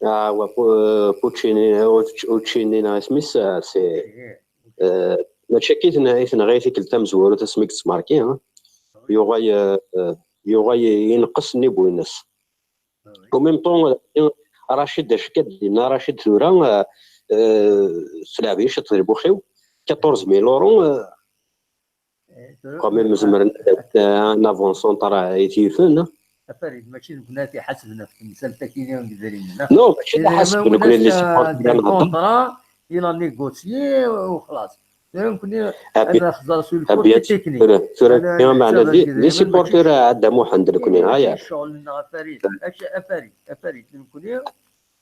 Ah, wa, Pu-, Puccini, Uc-, Uccini, neɣ isem-is, euh, c'est, eh, eh, euh, mačči akka i ten-, i tenɣa i tikkelt tamezwarut asmi yettmarki, hein. Ah oui. Yuɣal, euh, euh, yuɣal yenqes niveau-ines. Ah oui. Au même temps, euh, Rachid, acu akka d-yenna Rachid tura, euh, euh, tleɛb-iyi ciṭ di lmux-iw, quatorze mille euros, euh, eh, tura, quand même, zemren, euh, un avant-centre i t-yifen, hein. A Farid, mačči d nekkni ara t-iḥasben ɣef temsalt-agi n yidrimen, ah. Non, mačči d aḥaseb, nekkni les supporters, des contrats, il a négocié, u xlaṣ. Tura nekkni ad nehḍer sur le côté technique. Tura, tura, meɛna les supporters a Dda Muḥend, nekkni, ha ya. Ccɣel-nneɣ a Farid, a Farid, a Farid, nekkni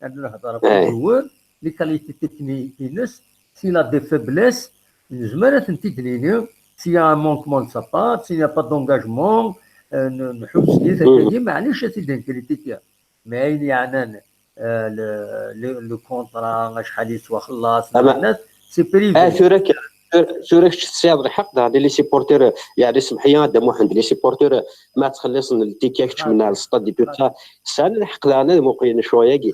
ad nehḍer ɣef yiwen, les qualités techniques-ines, s'il a des faiblesses, nezmer ad tent-id-nini, s'il y a un manquement de sa part, s'il n'y a pas d'engagement, euh, n-, nḥuss-it, akkagi, maɛlic ad t-id-nkritiki. Mais ayen yeɛnan, euh, le, le, le contrat, acḥal yettwaxellaṣ, c'est privé. Ah, tura k-, tura, tura kečč tesɛiḍ lḥeqq, daɣen les supporters, yeɛni, semmeḥ-iyi a Dda Muḥend, les supporters, ma ttxelliṣen le ticket kečč min ar stade et tout ça, sɛan lḥeqq daɣen ad muqlen ccɣel-agi.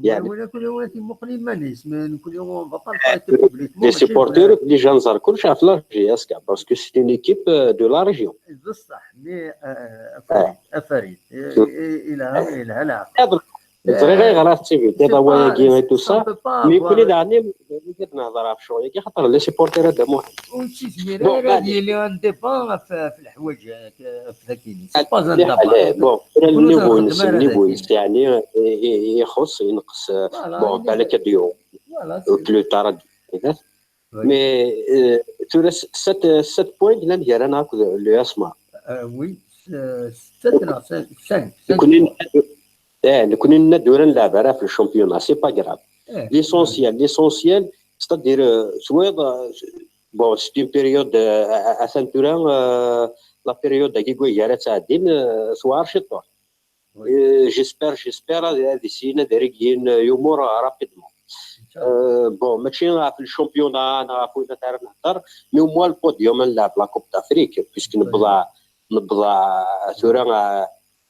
Yeɛni, les supporters, les gens ẓer kullec ɣef la J S K, parce que c'est une équipe, euh, de la région. Bessah, mais, euh, a Farid, a Farid, eh, eh, yelha, yelha leɛqel. Ẓriɣ ayɣer ara tettibdiḍ awal-agi et tout ça, mais nekkni daɣen ad nehḍer ɣef ccɣel-agi, xaṭer les supporters a Dda Muḥend. Ur yettizmir ara ad yili un débat ɣef, ɣef leḥwayeǧ, ɣef dagi. C'est pas un débat. Bon, le niveau-ines, le niveau-ines, yeɛni, i-, i-, ixuṣṣ, ineqqes, euh, bon, balak ad d-yuɣ. Voilà, c'est le terrain. Oui. Mais, euh, tura s-, sept, sept points llan gar-aneɣ akked l'U S M A. Euh, oui, euh, sept neɣ cinq, cinq, cinq points. Nekkni nenna-d, eh, nekkni nenna-d ur nleɛɛeb ara ɣef le championnat, c'est pas grave. Eh, l'essentiel, l'essentiel, c'est-à-dire, euh, twiḍ, euh, bon, c'est une période, euh, a-, a-, atan tura, euh, la période-agi n wiggar ad tɛeddin, euh, tewɛer ciṭuḥ. Oui. Euh, j'espère, j'espère ad, ad essayen ad régler, euh, l'umur, euh, rapidement. Inch'Allah. Euh, bon, mačči ɣef le championnat neɣ ɣef wayen ara nehder, mais au moins le podium, ad nleɛɛeb la Coupe d'Afrique, puisque, oui, nebḍa, nebḍa tura, euh,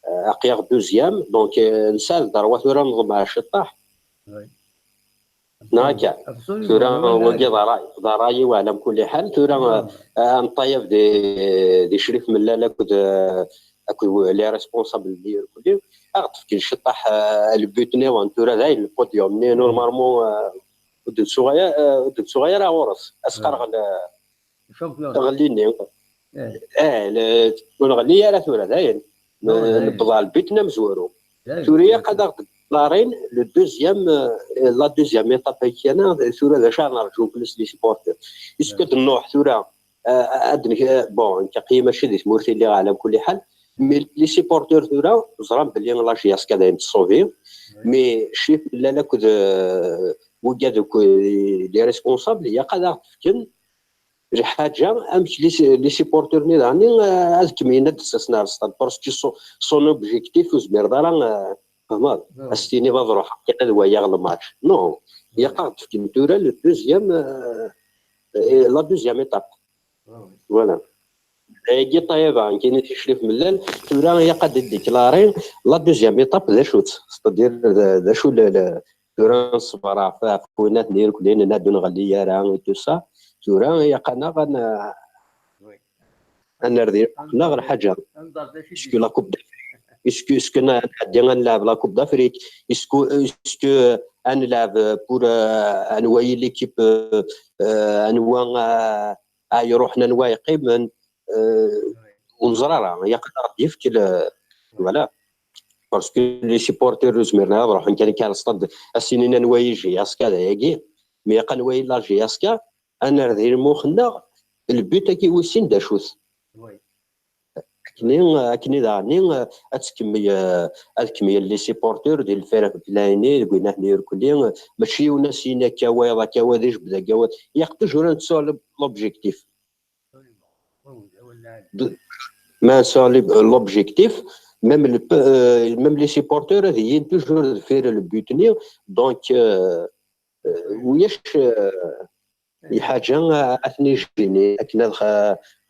euh, aql-aɣ douzième, donc, euh, nesɛa le droit tura neḍmeɛ ciṭṭaḥ. Oui. Neɣ akka? Absolument. Tura, wagi d ṛṛay, d ṛṛay-iw ɛla kulli ḥal. Tura, euh, ad neṭṭayab di, di Crif Mellal akked, euh, akked les responsables-nni irkelli, ad ɣ-d-fken ciṭṭaḥ, euh, le but nniḍen. Tura dayen le podium-nni, normalement, euh, ur d-nettuɣal, euh, ur d-nettuɣal ara ɣur-s. Ad s-qqareɣ le, le champion. Ɣelli-nni. Eh. Eh, le, ur nɣelli ara tura, dayen. Non, dayen. Nebḍa le but n amezwaru. Dayen. Tura ilaq ad aɣ-d-ḍarin le deuxième, euh, la deuxième étape-agi, tura d acu ara nerǧu fell-as les supporters. Est-ce que, dayen, ad nruḥ tura, euh, ad neg-, euh, bon, nekk aql-i mačči di tmurt i lliɣ ɛla kulli ḥal, mais les supporters tura ẓran belli la J S K dayen tessauvi, oui, mais Crif Mellal akked, euh, wigad akk, euh, les responsables, ilaq ad aɣ-d-fken lḥaǧa, amek les, les supporters-nni daɣen, eh, ad kemmlen ad d-ttasen ar stade, parce que son, son objectif ur zmireḍ ara, eh, tfehmeḍ? Ad s-tiniḍ ad ruḥeɣ kan ad waliɣ le match. Non, ilaq ad d-fken tura le deuxième, eh, eh, la deuxième étape. Voilà. Dagi ṭṭayaba, nekkini ticlif mellal, tura ilaq ad d-déclarer la deuxième étape d acu-tt, c'est-à-dire d, d acu le, le, tura neṣber ɣef, ɣef winat n irkelli, nenna ur nɣelli ara et tout ça, tura ilaq-aneɣ ad n-, ad nerr di neɣ lḥaǧa. Est-ce que la Coupe d'Afrique, est-ce que, est-ce que n-, nɛeddi ad nlɛeb la Coupe d'Afrique, est-ce que, est-ce que ad nlɛeb pour, euh, ad nwali l'équipe, euh, euh, anwa, euh, ad iruḥen, anwa yeqqimen, euh, ur neẓri ara, ilaq ad aɣ-d-yefk le, voilà. Parce que les supporters ur zmiren ara ad ruḥen kan akka ar stade, ad s-inin anwa i J S K d ayagi, mais ilaq ad nwali la J S K, ad nerr di lmux-nneɣ le but-agi wis sin d acu-t. Akken, akken i daɣen ad tkemmel, ad kemmlen les supporters di lfiraq n Blayni, deg winat n irkelli, mačči yiwen ad s-yini akka wayeḍ, akka wa d ijbed, akka wa, ilaq toujours ad nesɛu l'objectif. De-, ma nesɛu l'ob-, l'objectif, même le pe-, euh, même les supporters ad ilin toujours deffir le but-nni, donc, euh, euh, ulac, euh, lḥaǧa, euh, ad ten-ijini akken ad,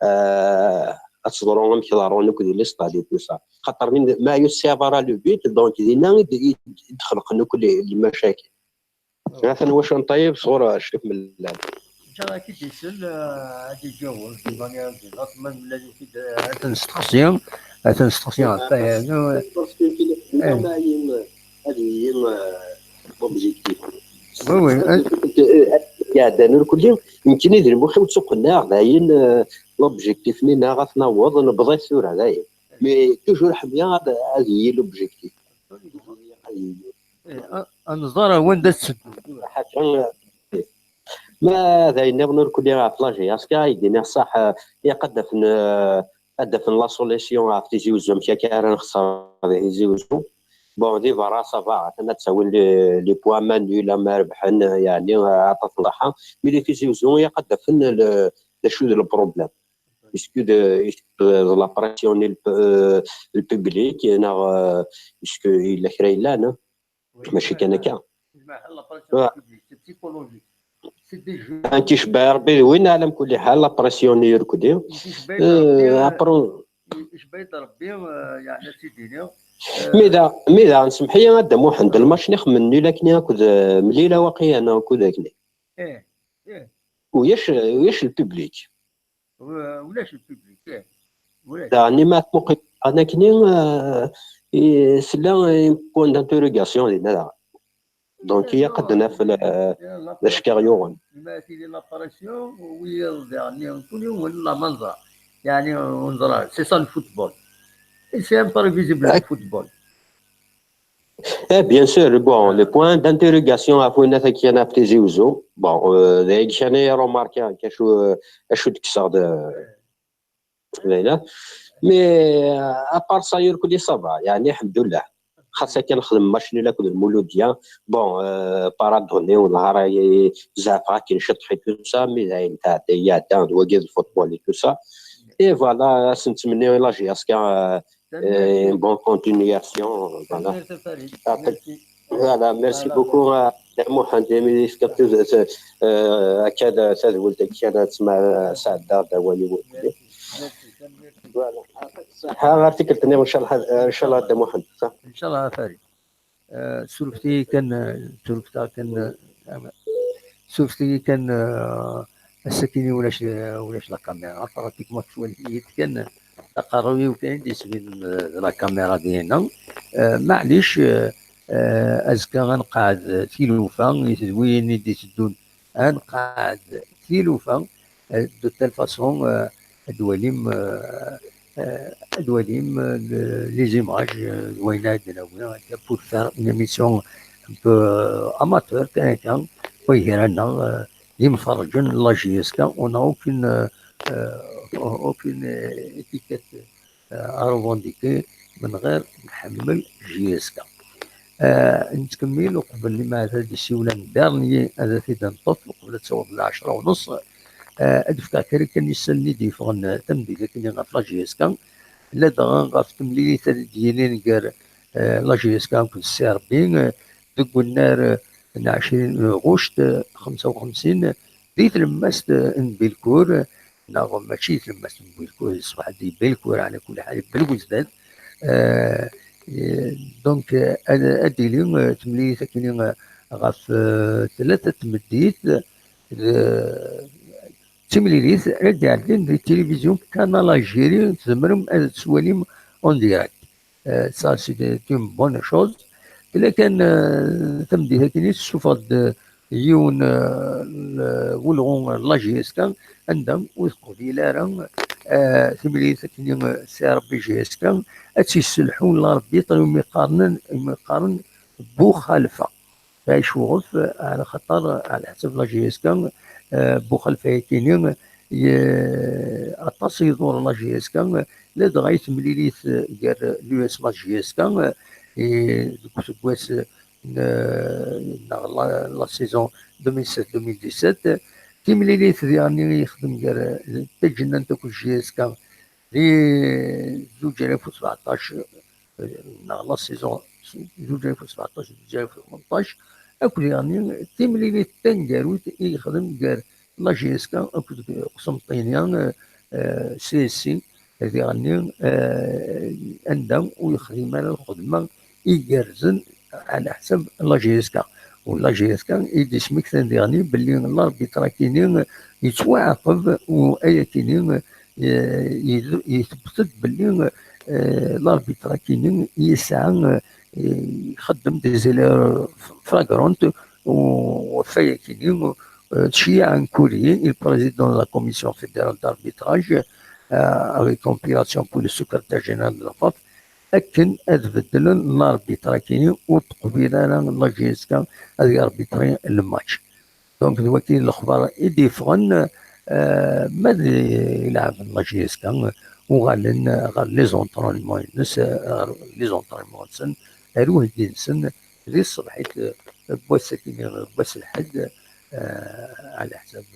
euh, ad teḍru amek ḍerrun akk di les stades et tout ça. Xaṭer min, ma ur tesɛiḍ ara le but, donc dinna i d-, i d-, i d-xelqen akk les, les machakil. Atan wacu n ṭayib sɣur Ccix Mellal. Ǧǧan ad k-id-isel, eh, ad iǧaweb, di manière générale, ma nella ad t-nesteqsi, ad t-nesteqsi ɣef waya. Parce que, eh, ma ad yili, eh, ad yili, eh, l'objectif. Oui, oui. Iɛeddan irkelli, nekkini d lmux-iw ttuqennaɣ, dayen, eh, l'objectif-nni neɣ ad t-naweḍ, nebḍa-t tura, dayen. Mais toujours ḥemmleɣ ad, ad yili l'objectif. Eh, a-, ad nẓer ar wanda tetteddu. Ma d ayen nniḍen ur kulli ɣef la J S K, i d-iniɣ ṣaḥ, eh, ilaq ad d-afen, eh, ad d-afen la solution ɣef Tizi Uzzu, amek akka ara nexṣer di Tizi Uzzu. Bon, di berra ça va, atan ad ttawin les, les points, ma nul, ma rebḥen, eh, yeɛni, eh, aṭas n ṛṛaḥa. Mais di Tizi Uzzu ilaq ad d-afen le, d acu d le problème. Est-ce que de, est-ce que de la pression n le, eh, le public, neɣ, eh, est-ce que yella kra yellan, eh? Mačči kan akka. Anki cebbaɛ Rebbi d win ɛlam kulli ḥal, la pression n irkelli. Eh, après, mi da, mi da, nsemḥ-iyi a Dda Muḥend, lmač-nni xemmen nul akkenni akked, eh, Mlila waqila, neɣ akked akkenni. Ulac, ulac le public. Ulac le public, eh. Ulac. Daɣen, ma tmuqel, daɣen akkenni, eh, i-, tella un point d'interrogation dinna daɣen. Donc, ilaq ad d-naf la, d acu i aɣ-yuɣen. Ma tili la pression, wiyaḍ daɣen, kul yiwen la manza. Yeɛni, ur neẓri ara. C'est ça le football. Et c'est imprévisible, le football. Eh, bien sûr, bon, le point d'interrogation ɣef winna takkan ɣef Tizi Uzzu. Bon, euh, d ayen kan i remarquer, acu, acu d-kkseɣ d, d ayla. Mais, euh, à part ça, irkelli ça va, yeɛni, alḥemdullah. Xas akken nexdem match nul akked Lmuludiya. Bon, euh, paradoni, ur neɣ ara, zeɛfeɣ akken ciṭṭaḥ et tout ça, mais d ayen tɛedda, iɛedda, d wagi d football et tout ça. Et voilà, ad sen-ttmenni i la J S K, euh, euh, une bonne continuation, voilà. Voilà, merci beaucoup, euh, Dda Muḥend, imi i d-tefkiḍ, euh, akka d tadwilt-agi kan ad sɛeddaɣ d awal-iw. Voilà. Ṣaḥa, ɣer tikkelt-nniḍen, ncallah, ncallah, Dda Muḥend. Ncallah a Farid. Eh, surfet-iyi kan, eh, surfet-aɣ kan, eh, surfet-iyi kan, eh, ass-akini ulac, eh, ulac la caméra. Pratiquement tettwali-yi-d kan, eh, aqerruy-iw kan i d-isbinen, eh, d la caméra dinna. Eh, maɛlic, eh, eh, azekka ad nqeɛɛed tilufa i tedwiyin i d-iteddun, ad nqeɛɛed tilufa. Euh, de telle façon, euh, ad twalim, euh, euh, ad twalim, euh, le, les images, euh, d wayen ara d-nawi, akka pour faire une émission un peu, euh, amateur, kan akka, wayegran-nneɣ, euh, d imferrǧen n la J S K, on n'a aucune, euh, euh, aucune, euh, étiquette, euh, à revendiquer, من غير نحمل J S K. Euh, nettkemmil uqbel ma ad d-isiwlen dernier ad t-id-neṭṭef uqbel ad taweḍ lɛecṛa u نص. Ad d-fkeɣ kra kan n yisallen i d-yeffɣen tameddit akkenni ɣef la J S K, ladɣa ɣef temlilit ara d-yilin gar la J S K akked C R B deg unnar n ɛecrin ɣuct xemsa u xemsin, di tlemmast n Bilkur, neɣ mačči di tlemmast n Bilkur, ṣṣbeḥ di Bilkur, ɛla kulli ḥal, Belwejdad. Donc, ad d-tili temlilit akkenni ɣef tlata tmeddit, d timlilit ara d-iɛeddin di tilivizyu Kanal Algérie, tzemrem ad tt-twalim en direct. Ça, c'est une bonne chose. Tella kan tameddit akkenni, tessuffeɣ-d yiwen n ulɣu n la J S K, anda ur teqbil ara timlilit akkenni C R B J S K ad tt-yesselḥu l'arbitre umi qqaren, umi qqaren Buxalfa. Acuɣef? Ɛla xaṭer, ɛla ḥsab la J S K, Buxalfa-yakini, aṭas i iḍurren la J S K, ladɣa i temlilit gar l'U S M A d J S K deg useggas neɣ la saison deux mille seize deux mille dix-sept. Timlilit diɣen i yexdem gar Taǧennant akked J S K di zuǧ alaf u sbeɛṭac, neɣ la saison zuǧ alaf u sbeɛṭac zuǧ alaf u tmenṭac, akked diɣen timlilit taneggarut i yexdem gar la J S K akked Qsenṭini, C S C, diɣen anda ur yexdim ara lxedma igerrzen ɛla ḥsab la J S K. U la J S K i d-ismektan diɣen belli l'arbitre-akini yettwaɛaqeb, u ayakini yetbet-d belli l'arbitre-akini yesɛa, ixeddem des erreurs flagrantes, u ɣef wayakini tceyyeɛ un courrier i le président de la Commission fédérale d'arbitrage, avec compilation pour le secrétaire général de la FAF, akken ad beddlen l'arbitre-akini, ur teqbil ara la J S K ad yarbitri le match. Donc, d wagi lexbar i d-yeffɣen, ma d ileɛben la J S K uɣalen ɣer les entraînements-nsen, ɣer les entraînements-nsen, ar uheggi-nsen di tṣebḥit n wass-agi, n wass lḥedd, ɛla ḥsab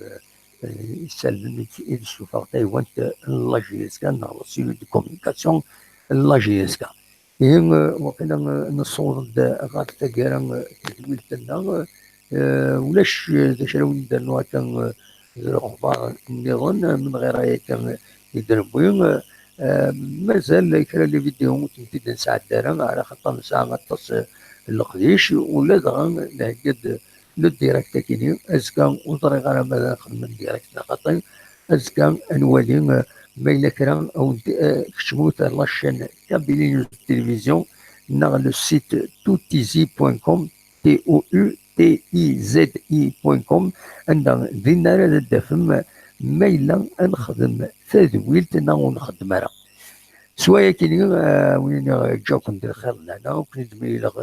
isallen i d-tessuffeɣ taywant n la J S K neɣ la cellule de communication n la J S K. Ihi, waqila nessaweḍ-d ɣer taggara n tedwilt-nneɣ. Ulac d acu ara wen-d-rnuɣ akka d lexbar nniḍen, menɣir aya akka i d-newwi. Mazal kra n les vidéos ur tent-id-nesɛedda ara, ɛla xaṭer nesɛa aṭas n leqdic, ula dɣa nhegga-d le direct-akini. Azekka ur ẓriɣ ara ma ad nexdem direct neɣ xaṭi. Azekka ad nwali, ma yella kra, kecmut ar la chaîne Kabylie News Télévision neɣ le site toutizi point com, T O U T I Z I point com, anda dinna ara d-tafem ma yella ad nexdem tadwilt neɣ ur nxeddem ara. S wayakini, win ǧǧaken di lxir d lehna, ur ken-id-mlileɣ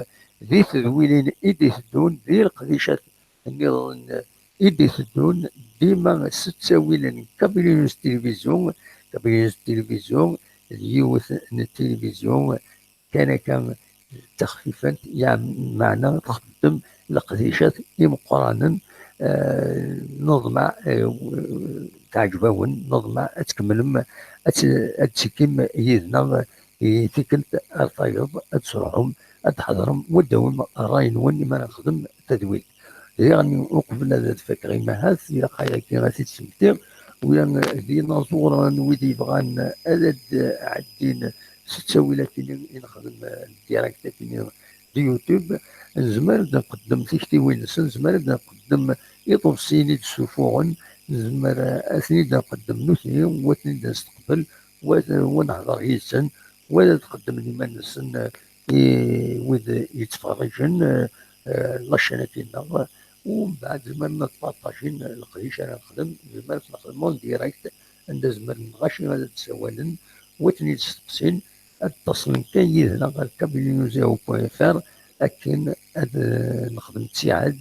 di tedwilin i d-iteddun, di leqdicat nniḍen i d-iteddun, dima s ttawil n Kabylie News Télévision. Kabylie News Télévision d yiwet n tilivizyu kan akka d taxfifant, yeɛni meɛna txeddem leqdicat imeqqranen. Neḍmeɛ teɛǧeb-awen, neḍmeɛ ad tkemmlem ad tettekkim yid-neɣ i tikkelt ar tayeḍ, ad tesruḥem, ad d-tḥeḍrem, u ad d-tawim ṛṛay-nwen imi ara nexdem tadwilt. Diɣen, uqbel ad fakeɣ, imahat ilaq ayagi ad t-id-smektiɣ, ula d inaẓuren wid yebɣan ad d-ɛeddin s ttawilat-nni i nexdem direct-akini di YouTube, nezmer ad nqeddem tiktiwin-nsen, nezmer ad nqeddem iḍebsiyen i d-ssufuɣen, nezmer ad ten-id-nqeddem nutni, u ad ten-id-nesteqbel, u ad, u ad nehder yid-sen, u ad qeddmen iman-nsen i wid yettferrijen la chaîne-agi-nneɣ. U mbeɛd zemren ad partajin leqdic ara nexdem, nezmer ad t-nexdem en direct, anda zemren ɣaci ad d-sawalen, u ad ten-id-steqsin, ad d-ttaṣlen kan yid-neɣ ɣer kabylie news point F R akken ad nexdem ttiɛad,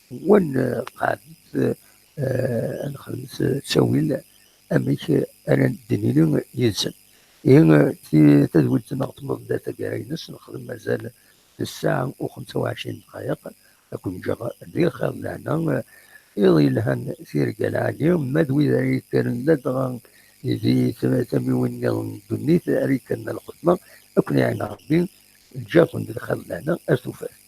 u ad nqeɛdet ad nexdem ttawil amek ara d-nili yid-sen. Ihi, tadwilt-nneɣ tewweḍ-d taggara-ines, nexdem mazal d ssaɛa u xemsa u ɛecrin ddqayeq, ad ken-ǧǧeɣ di lxir d lehna. iḍ yelhan, tirga lɛali, ma d wid ara yekkren ladɣa di tamiwin nniḍen n ddunit ara yekkren lxedma, ad ken-iɛin Ṛebbi, lǧakum d lxir lɛana ar tufat.